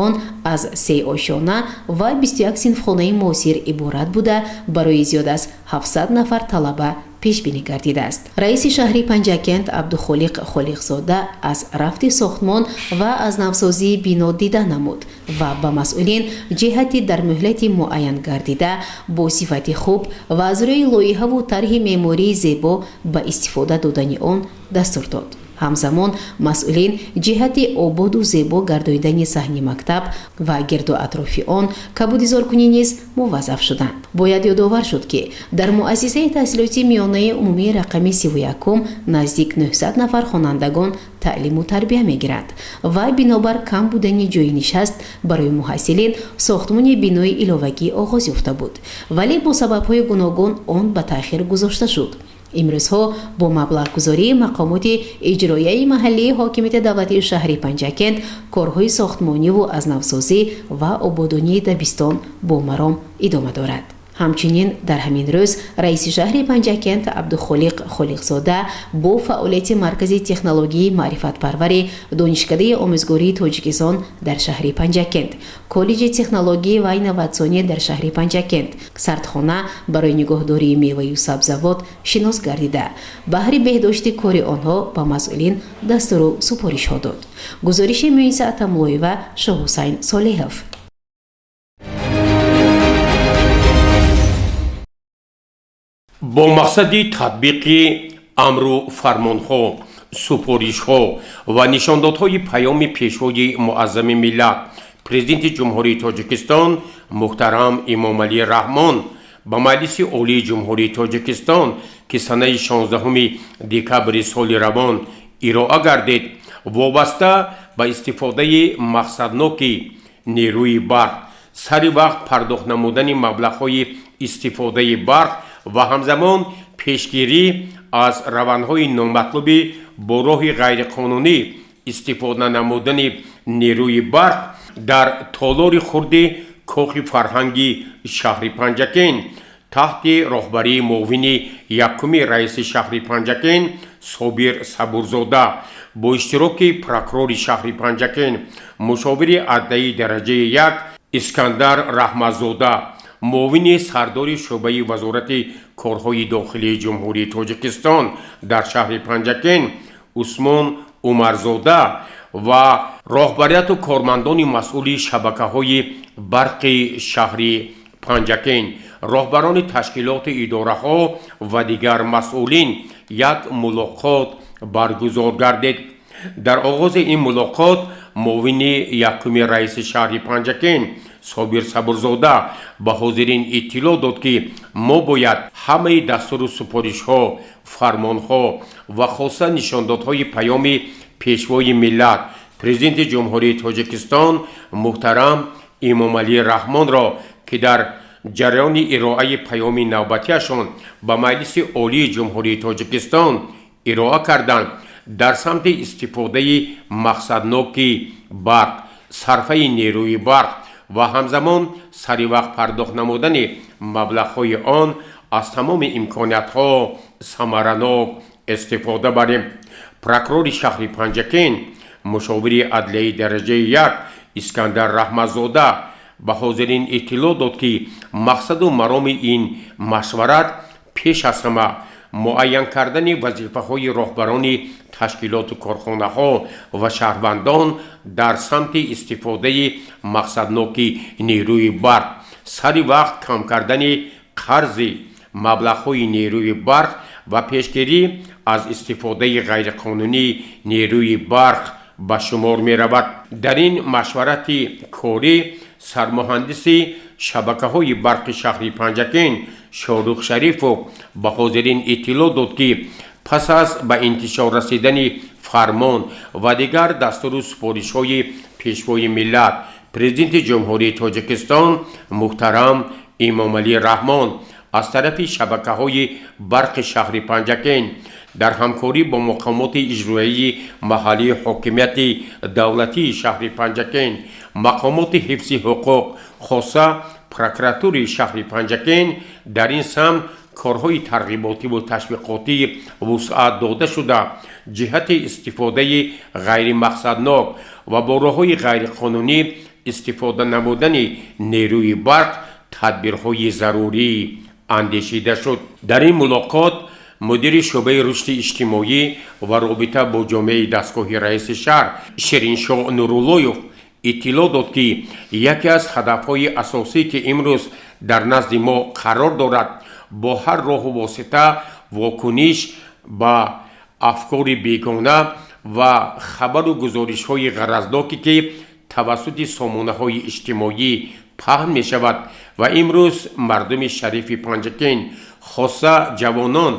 Он аз се ошёна ва 21 синфхонаи муосир иборат буда, барои зиёд аз 700 нафар талаба пешбинӣ гардидааст. Раиси шаҳри Панҷакент Абдухолиқ Холиқзода аз рафти сохтмон ва аз навсозии бино дида намуд ва ба масъулин ҷиҳати дар муҳлати муайян гардида бо сифати хуб ва аз рӯи лоиҳаву тарҳи меъмории зебо ба истифода додани он дастур дод. Ҳамзамон масъулин ҷиҳати ободу зебо гардоидани саҳни мактаб ва гирду атрофи он кабудизоркунӣ низ муваззаф шуданд. Бояд ёдовар шуд, ки дар муассисаи таҳсилоти миёнаи умумии рақами 31-ум наздик 900 нафар хонандагон таълиму тарбия мегиранд ва бинобар кам будани ҷойи нишаст барои муҳассилин сохтмони бинои иловагӣ оғоз ёфта буд, вале бо сабабҳои гуногун он ба таъхир гузошта шуд. Имрӯзҳо бо маблағгузории мақомоти иҷроияи маҳаллии ҳокимияти давлатии шаҳри Панҷакент корҳои сохтмониву аз навсозӣ ва ободонии дабистон бо маром идома дорад. Ҳамчунин дар ҳамин рӯз раиси шаҳри Панҷакент Абдухолиқ Холиқзода бо фаъолияти Маркази технологияи маърифатпарвари Донишкадаи омӯзгории Тоҷикистон дар шаҳри Панҷакент, Коллеҷи технология ва инноватсионӣ дар шаҳри Панҷакент, сардхона барои нигоҳдории меваю сабзавот шинос гардида, баҳри беҳдошти кори онҳо ба масъулин дастуру супоришҳо дод. Гузориши Муиса Атамлоева, Шоҳҳусайн Солеҳов. Бо мақсади татбиқи амру фармонҳо, супоришҳо ва нишондодҳои паёми Пешвои муаззами миллат, Президенти Ҷумҳурии Тоҷикистон муҳтарам Эмомалӣ Раҳмон ба Маҷлиси Олии Ҷумҳурии Тоҷикистон, ки санаи 16 декабри соли равон ироа гардид, вобаста ба истифодаи мақсадноки нерӯи барқ, сари вақт пардохт намудани маблағҳои истифодаи барқ ва ҳамзамон пешгирӣ аз равандҳои номатлуби бо роҳи ғайриқонунӣ истифода намудани нерӯи барқ дар толори хурди Кохи фарҳанги шаҳри Панҷакент Таҳти роҳбарии муовини якуми раиси шаҳри Панҷакент Собир Сабурзода бо иштироки прокурори шаҳри Панҷакент, мушовири адлияи дараҷаи як Искандар Раҳматзода, муовини сардори шӯъбаи Вазорати корҳои дохилии Ҷумҳурии Тоҷикистон дар шаҳри Панҷакент Усмон Умарзода ва роҳбарияту кормандони масъули шабакаҳои барқи шаҳри Панҷакент, роҳбарони ташкилоту идораҳо ва дигар масъулин як мулоқот баргузор гардид. Дар оғози ин мулоқот муовини якуми раиси шаҳри Панҷакент Собир Сабурзода ба ҳозирин иттилоъ дод, ки мо бояд ҳамаи дастуру супоришҳо, фармонҳо ва хоса нишондодҳои паёми Пешвои миллат, Президенти Ҷумҳурии Тоҷикистон муҳтарам Эмомалӣ Раҳмонро, ки дар ҷараёни ироаи паёми навбатиашон ба Маҷлиси Олии Ҷумҳурии Тоҷикистон ироа карданд, дар самти истифодаи мақсадноки барқ, сарфаи нерӯи барқ ва ҳамзамон саривақт пардохт намудани маблағҳои он аз тамоми имкониятҳо самаранок истифода барем. Прокурори шаҳри Панҷакент, мушовири адлияи дараҷаи як Искандар Раҳматзода ба ҳозирин иттилоъ дод, ки мақсаду мароми ин машварат пеш аз ҳама муайян кардани вазифаҳои роҳбарони ташкилоту корхонаҳо ва шаҳрвандон дар самти истифодаи мақсадноки нерӯи барқ, сари вақт кам кардани қарзи маблағҳои нерӯи барқ ва пешгирӣ аз истифодаи ғайриқонунии нерӯи барқ ба шумор меравад. Дар ин машварати корӣ сармуҳандиси шабакаҳои барқи шаҳри Панҷакент Шорух Шарифов ба ҳозирин иттилоъ дод, ки пас аз ба интишор расидани фармон ва дигар дастуру супоришҳои Пешвои миллат, Президенти Ҷумҳурии Тоҷикистон муҳтарам Эмомалӣ Раҳмон аз тарафи шабакаҳои барқи шаҳри Панҷакент дар ҳамкорӣ бо мақомоти иҷроияи маҳаллии ҳокимияти давлатии шаҳри Панҷакент, мақомоти ҳифзи ҳуқуқ, хоса прокуратураи шаҳри Панҷакент дар ин самт корҳои тарғиботиву ташвиқотӣ вусъат дода шуда, ҷиҳати истифодаи ғайримақсаднок ва бо роҳҳои ғайриқонунӣ истифода намудани нерӯи барқ тадбирҳои зарурӣ андешида шуд. Дар ин мулоқот мудири шӯъбаи рушди иҷтимоӣ ва робита бо ҷомеаи дастгоҳи раиси шаҳр Шириншоҳ Нуруллоев иттилоъ дод, ки яке аз ҳадафҳои асосӣ, ки имрӯз дар назди мо қарор дорад, бо ҳар роҳу восита вокуниш ба афкори бегона ва хабару гузоришҳои ғаразноке, ки тавассути сомонаҳои иҷтимоӣ паҳн мешавад ва имрӯз мардуми шарифи Панҷакент, хоса ҷавонон,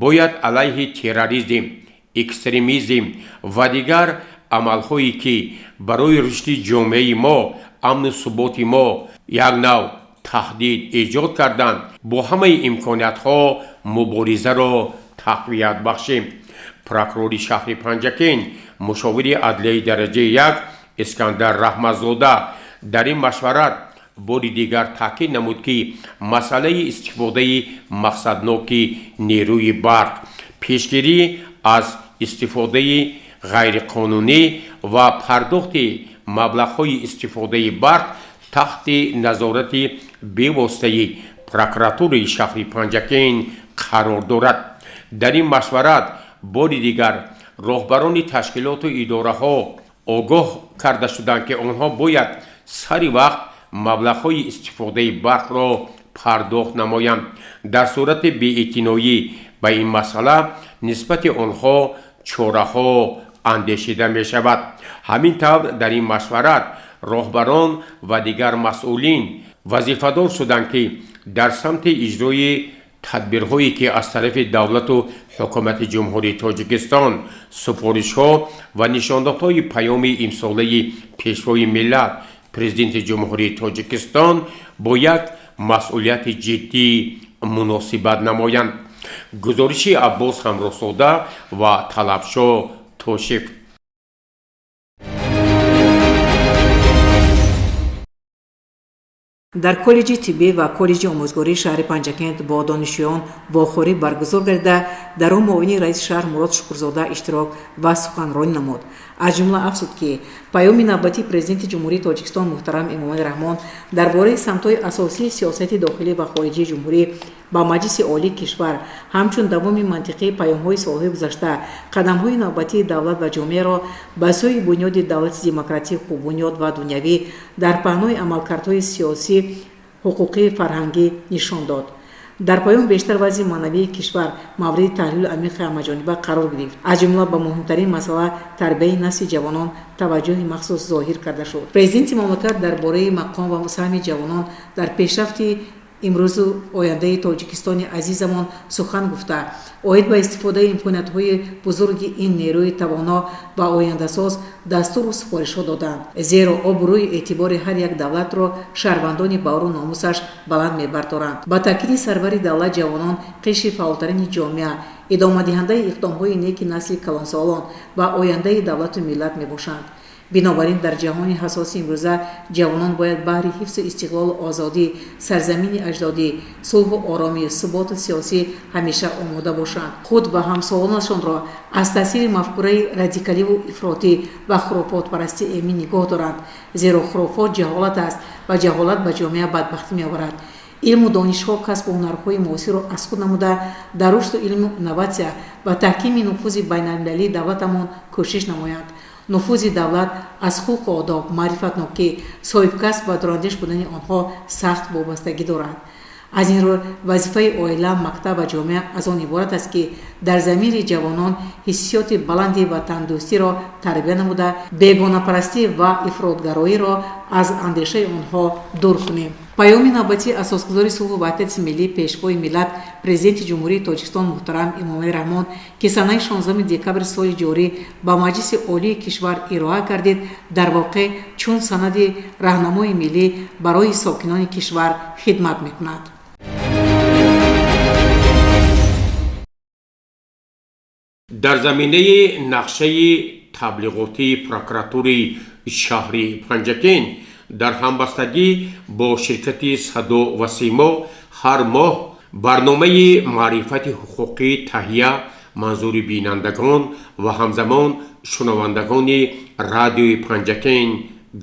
бояд алайҳи терроризм, экстремизм ва дигар амалҳое, ки барои рушди ҷомеаи мо, амну суботи мо як нав таҳдид эҷод карданд, бо ҳамаи имкониятҳо муборизаро тақвият бахшем. Прокурори шаҳри Панҷакент, мушовири адлияи дараҷаи як Искандар Раҳматзода дар ин машварат бори дигар таъкид намуд, ки масъалаи истифодаи мақсадноки нерӯи барқ, пешгирӣ аз истифодаи ғайриқонунӣ ва пардохти маблағҳои истифодаи барқ таҳти назорати бевоситаи прокуратураи шаҳри Панҷакент қарор дорад. Дар ин машварат бори дигар роҳбарони ташкилоту идораҳо огоҳ карда шуданд, ки онҳо бояд сари вақт маблағҳои истифодаи барқро пардохт намоянд. Дар сурати беэътиноӣ ба ин масъала нисбати онҳо чораҳо андешида мешавад. Ҳамин тавр, дар ин машварат роҳбарон ва дигар масъулин вазифадор шуданд, ки дар самти иҷрои тадбирҳое, ки аз тарафи давлату ҳукумати Ҷумҳурии Тоҷикистон супоришҳо ва нишондодҳои паёми имсолаи Пешвои миллат, Президенти Ҷумҳурии Тоҷикистон бо як масъулияти ҷиддӣ муносибат намоянд. Гузориши Аббос Ҳамроҳзода ва Талабшо Тошев. Дар коллеҷи тиббӣ ва коллеҷи омӯзгории шаҳри Панҷакент бо донишҷӯён вохӯрӣ баргузор гардида, дар он муовини раиси шаҳр Мурод Шукурзода иштирок ва суханронӣ намуд. Аз ҷумла афзуд, ки паёми навбатии Президенти Ҷумҳурии Тоҷикистон муҳтарам Эмомалӣ Раҳмон дар бораи самтҳои асосии сиёсати дохилӣ ва хориҷии ҷумҳурӣ ба Маҷлиси Олии кишвар ҳамчун давоми мантиқии паёмҳои солҳои гузашта қадамҳои навбатии давлат ва ҷомеаро ба сӯи бунёди давлати демократӣ, ҳуқуқбунёд ва дунявӣ дар паҳнои амалкардҳои сиёсӣ, ҳуқуқӣ, фарҳангӣ нишон дод. Дар паём бештар вазъи маънавии кишвар мавриди таҳлилу амиқи ҳамаҷониба қарор гирифт. Аз ҷумла ба муҳимтарин масъала, тарбияи насли ҷавонон, таваҷҷӯҳи махсус зоҳир карда шуд. Президенти мамлакат дар бораи мақом ва саҳми ҷавонон дар пешрафти имрӯзу ояндаи Тоҷикистони азизамон сухан гуфта, оид ба истифодаи имкониятҳои бузурги ин нерӯи тавоно ва ояндасоз дастуру супоришҳо доданд. Зеро обрӯю эътибори ҳар як давлатро шаҳрвандони баору номусаш баланд мебардоранд. Ба таъкиди сарвари давлат, ҷавонон қишри фаъолтарини ҷомеа, идомадиҳандаи иқдомҳои неки насли калонсолон ва ояндаи давлату миллат мебошанд. Бинобар ин дар ҷаҳони ҳассоси имрӯза ҷавонон бояд баҳри ҳифзу истиқлолу озодӣ, сарзамини аҷдодӣ, сулҳу оромӣ, суботу сиёсӣ ҳамеша омода бошанд. Худ ва ҳамсолонашонро аз таъсири мафкураи радикаливу ифротӣ ва хурофотпарастӣ эмин нигоҳ доранд. Зеро хурофот ҷаҳолат аст ва ҷаҳолат ба ҷомеа бадбахтӣ меоварад. Илму донишҳо, касбу ҳунарҳои муосирро аз худ намуда, дар рушду илму инноватсия ва таҳкими нуфузи байналмилалии давлатамон кӯшиш намоянд. Нуфузи давлат аз хулқу одоб, маърифатнокӣ, соҳибкасб ва дурандеш будани онҳо сахт вобастагӣ дорад. Аз ин рӯ вазифаи оила, мактаб ва ҷомеа аз он иборат аст, ки дар замири ҷавонон ҳиссиёти баланди ватандӯстиро тарбия намуда, бегонапарастӣ ва ифротгароиро аз андешаи онҳо дур кунем. Паёми навбатии асосгузори сулҳу ваҳдати миллӣ, Пешвои миллат, Президенти Ҷумҳурии Тоҷикистон муҳтарам Эмомалӣ Раҳмон, ки санаи 16 декабри соли ҷорӣ ба Маҷлиси Олии кишвар ироа гардид, дар воқеъ чун санади раҳнамои миллӣ барои сокинони кишвар хидмат мекунад. Дар заминаи нақшаи таблиғотии прокуратураи шаҳри Панҷакент дар ҳамбастагӣ бо ширкати Садо ва Симо ҳар моҳ барномаи маърифати ҳуқуқӣ таҳия манзури бинандагон ва ҳамзамон шунавандагони радиои Панҷакент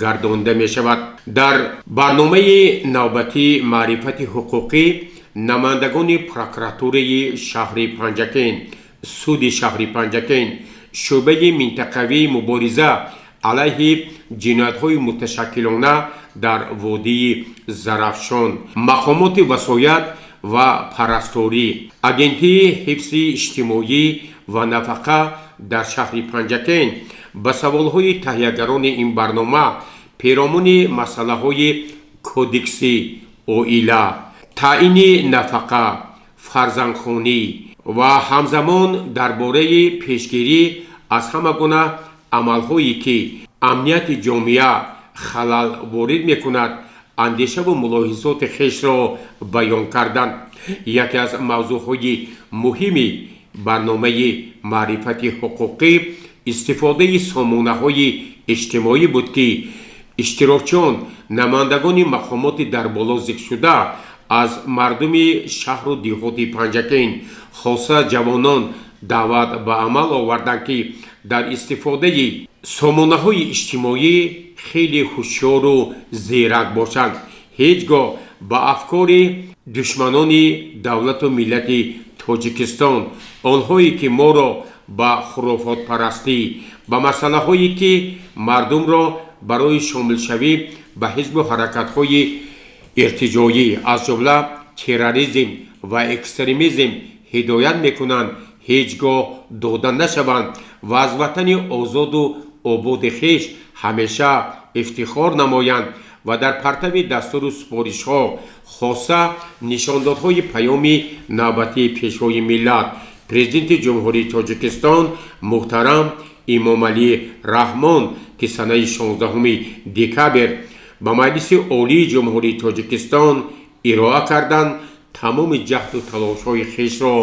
гардонда мешавад. Дар барномаи навбатии маърифати ҳуқуқӣ намояндагони прокуратураи шаҳри Панҷакент, суди шаҳри Панҷакент, шӯъбаи минтақавии мубориза алайҳи ҷиноятҳои муташаккилона дар водии Зарафшон, мақомоти васоят ва парасторӣ, агентии ҳифзи иҷтимоӣ ва нафақа дар шаҳри Панҷакент ба саволҳои таҳиягарони ин барнома перомуни масъалаҳои кодекси оила, таъини нафақа, фарзандхонӣ ва ҳамзамон дар бораи пешгирӣ аз ҳама гуна амалҳое ки амнияти ҷомеа халал ворид мекунад, андешаву мулоҳизоти хешро баён карданд. Яке аз мавзӯъҳои муҳими барномаи маърифати ҳуқуқӣ истифодаи сомонаҳои иҷтимоӣ буд, ки иштирокчиён, намояндагони мақомоти дар боло зикршуда, аз мардуми шаҳру деҳоти Панҷакент, хоса ҷавонон, даъват ба амал оварданд, ки дар истифодаи сомонаҳои иҷтимоӣ хеле ҳушёру зирак бошанд, ҳеҷ гоҳ ба афкори душманони давлату миллати Тоҷикистон, онҳое ки моро ба хурофотпарастӣ, ба масъалаҳое ки мардумро барои шомилшавӣ ба ҳизбу ҳаракатҳои иртиҷоӣ, аз ҷумла терроризм ва экстремизм ҳидоят мекунанд, ҳеҷ гоҳ дода нашаванд ва аз ватани озоду ободи хеш ҳамеша ифтихор намоянд ва дар партави дастуру супоришҳо, хоса нишондодҳои паёми навбатии Пешвои миллат, Президенти Ҷумҳурии Тоҷикистон муҳтарам Эмомалӣ Раҳмон, ки санаи 16 декабр ба Маҷлиси Олии Ҷумҳурии Тоҷикистон ироа карданд, тамоми ҷаҳду талошҳои хешро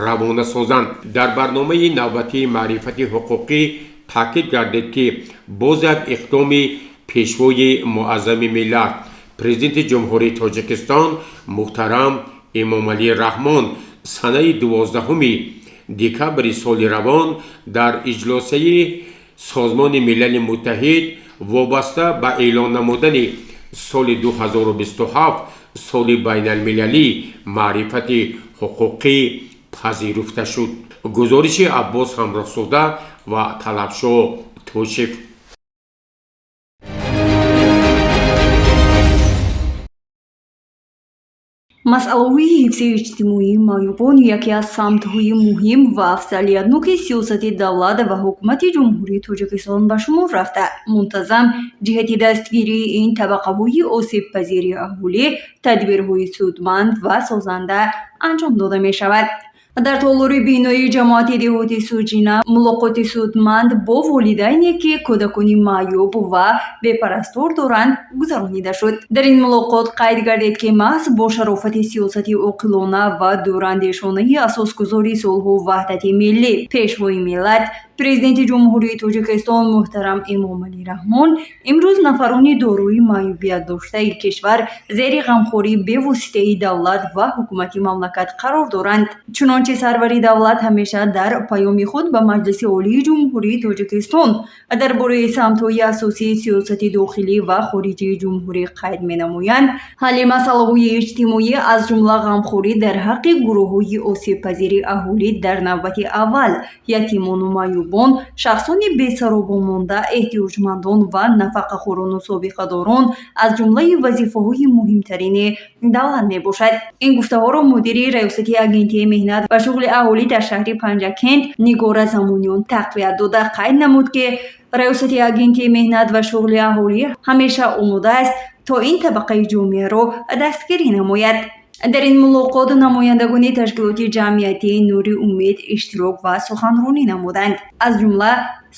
равона созанд. Дар барномаи навбатии маърифати ҳуқуқӣ таъкид гардид, ки боз як иқдоми Пешвои муаззами миллат, Президенти Ҷумҳурии Тоҷикистон муҳтарам Эмомалӣ Раҳмон санаи 12 декабри соли равон дар иҷлосияи Созмони Милали Муттаҳид вобаста ба эълон намудани соли 2027 соли байналмилалии маърифати ҳуқуқӣ пазируфта шуд. Гузориши Аббос Ҳамроҳзода ва Талабшоҳ Тошев. Масъалаҳои ҳифзи иҷтимоии маъюбон яке аз самтҳои муҳим ва афзалиятноки сиёсати давлат ва ҳукумати Ҷумҳурии Тоҷикистон ба шумор рафта, мунтазам ҷиҳати дастгирии ин табақаҳои осебпазири аҳолӣ тадбирҳои судманд ва созанда анҷом дода мешавад. Дар толори бинои ҷамоати деҳоти Суҷина мулоқоти судманд бо волидайне, ки кӯдакони маъюб ва бепарастор доранд, гузаронида шуд. Дар ин мулоқот қайд гардид, ки маҳз бо шарофати сиёсати оқилона ва дурандешонаи асосгузори сулҳу ваҳдати миллӣ, Пешвои миллат, Президенти Ҷумҳурии Тоҷикистон муҳтарам Эмомалӣ Раҳмон, имрӯз нафарони дорои маъюбият доштаи кишвар зери ғамхории бевоситаи давлат ва ҳукумати мамлакат қарор доранд. Чунончи сарвари давлат ҳамеша дар паёми худ ба Маҷлиси Олии Ҷумҳурии Тоҷикистон дар бораи самтҳои асосии сиёсати дохилӣ ва хориҷии ҷумҳурӣ қайд менамоянд, ҳалли масъалаҳои иҷтимоӣ, аз ҷумла ғамхорӣ дар ҳаққи гурӯҳҳои осебпазири аҳолӣ, дар навбати аввал ятимону маъюбон, шахсони бесаробонмонда, эҳтиёҷмандон ва нафақахӯрону собиқадорон, аз ҷумлаи вазифаҳои муҳимтарини давлат мебошад. Ин гуфтаҳоро мудири Раёсати Агентии меҳнат ва шуғли аҳолӣ дар шаҳри Панҷакент Нигора Замониён тақвият дода, қайд намуд, ки Раёсати Агентии меҳнат ва шуғли аҳолӣ ҳамеша омода аст, то ин табақаи ҷомеаро дастгирӣ намояд. Дар ин мулоқот намояндагони ташкилоти ҷамъиятии Нури Умед иштирок ва суханронӣ намуданд. Аз ҷумла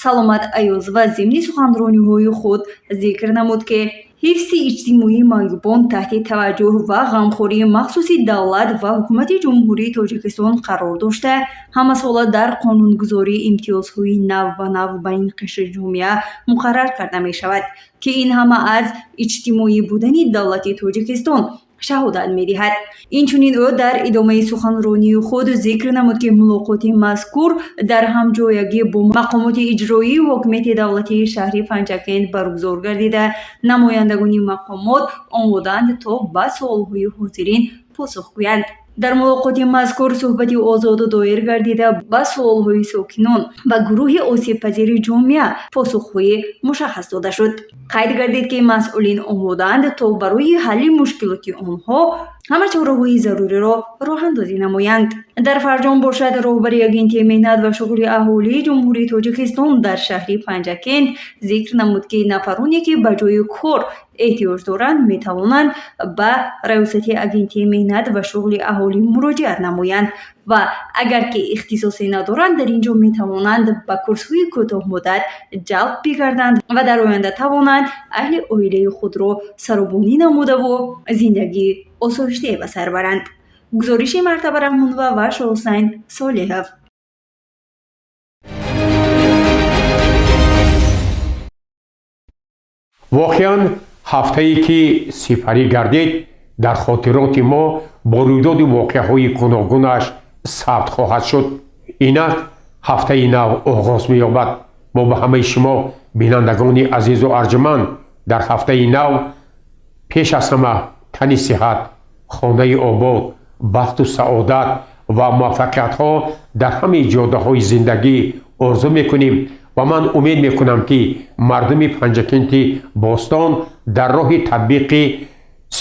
Саломат Аёзова зимни суханрониҳои худ зикр намуд, ки ҳифзи иҷтимоии маъюбон таҳти таваҷҷӯҳ ва ғамхории махсуси давлат ва ҳукумати Ҷумҳурии Тоҷикистон қарор дошта, ҳамасола дар қонунгузорӣ имтиёзҳои нав ба нав ба ин қишри ҷомеа муқаррар карда мешавад, ки ин ҳама аз иҷтимоӣ будани давлати Тоҷикистон шаҳодат медиҳад. Инчунин ӯ дар идомаи суханронии худ зикр намуд, ки мулоқоти мазкур дар ҳамҷоягӣ бо мақомоти иҷроии ҳокимияти давлатии шаҳри Панҷакент баргузор гардида, намояндагони мақомот омодаанд, то ба суолҳои ҳозирин посух гӯянд. Дар мулоқоти мазкур суҳбати озоду доир гардида, ба суолҳои сокинон ва гурӯҳи осебпазири ҷомеа посухҳои мушаххас дода шуд. Қайд гардид, ки масъулин омодаанд, то барои ҳалли мушкилоти онҳо ҳама чораҳои заруриро роҳандозӣ намоянд. Дар фарҷом бошад, роҳбари Агентии меҳнат ва шуғли аҳолии Ҷумҳурии Тоҷикистон дар шаҳри Панҷакент зикр намуд, ки нафароне, ки ба ҷои кор эҳтиёҷ доранд, метавонанд ба Раёсати Агентии меҳнат ва шуғли аҳолӣ муроҷиат намоянд ва агар ки ихтисосе надоранд, дар ин ҷо метавонанд ба курсҳои кӯтоҳмуддат ҷалб бигарданд ва дар оянда тавонанд аҳли оилаи худро саробонӣ намудаву зиндагии осоиштае ба сар баранд. Гузориши Мартаба Раҳмонова ва Шоҳусайн Солиҳов. Воқеан, ҳафтае ки сипарӣ гардид, дар хотироти мо бо рӯйдоди воқеаҳои гуногунаш сабт хоҳад шуд. Инак ҳафтаи нав оғоз меёбад. Мо ба ҳамаи шумо, бинандагони азизу арҷуманд, дар ҳафтаи нав пеш аз ҳама тани сиҳат, хонаи обод, бахту саодат ва муваффақиятҳо дар ҳамаи ҷодаҳои зиндагӣ орзу мекунем ва ман умед мекунам, ки мардуми Панҷакенти бостон дар роҳи татбиқи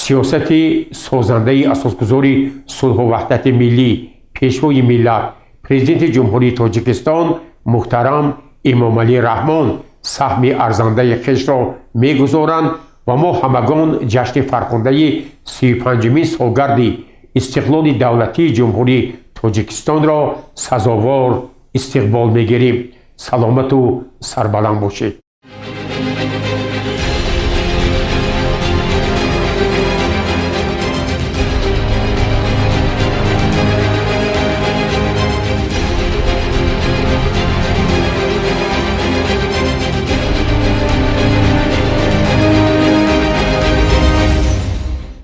сиёсати созандаи асосгузори сулҳу ваҳдати миллӣ, Пешвои миллат, Президенти Ҷумҳурии Тоҷикистон муҳтарам Эмомалӣ Раҳмон саҳми арзандаи хешро мегузоранд ва мо ҳамагон ҷашни фархундаи 35-умин солгарди истиқлоли давлатии Ҷумҳурии Тоҷикистонро сазовор истиқбол мегирем. Саломату сарбаланд бошед.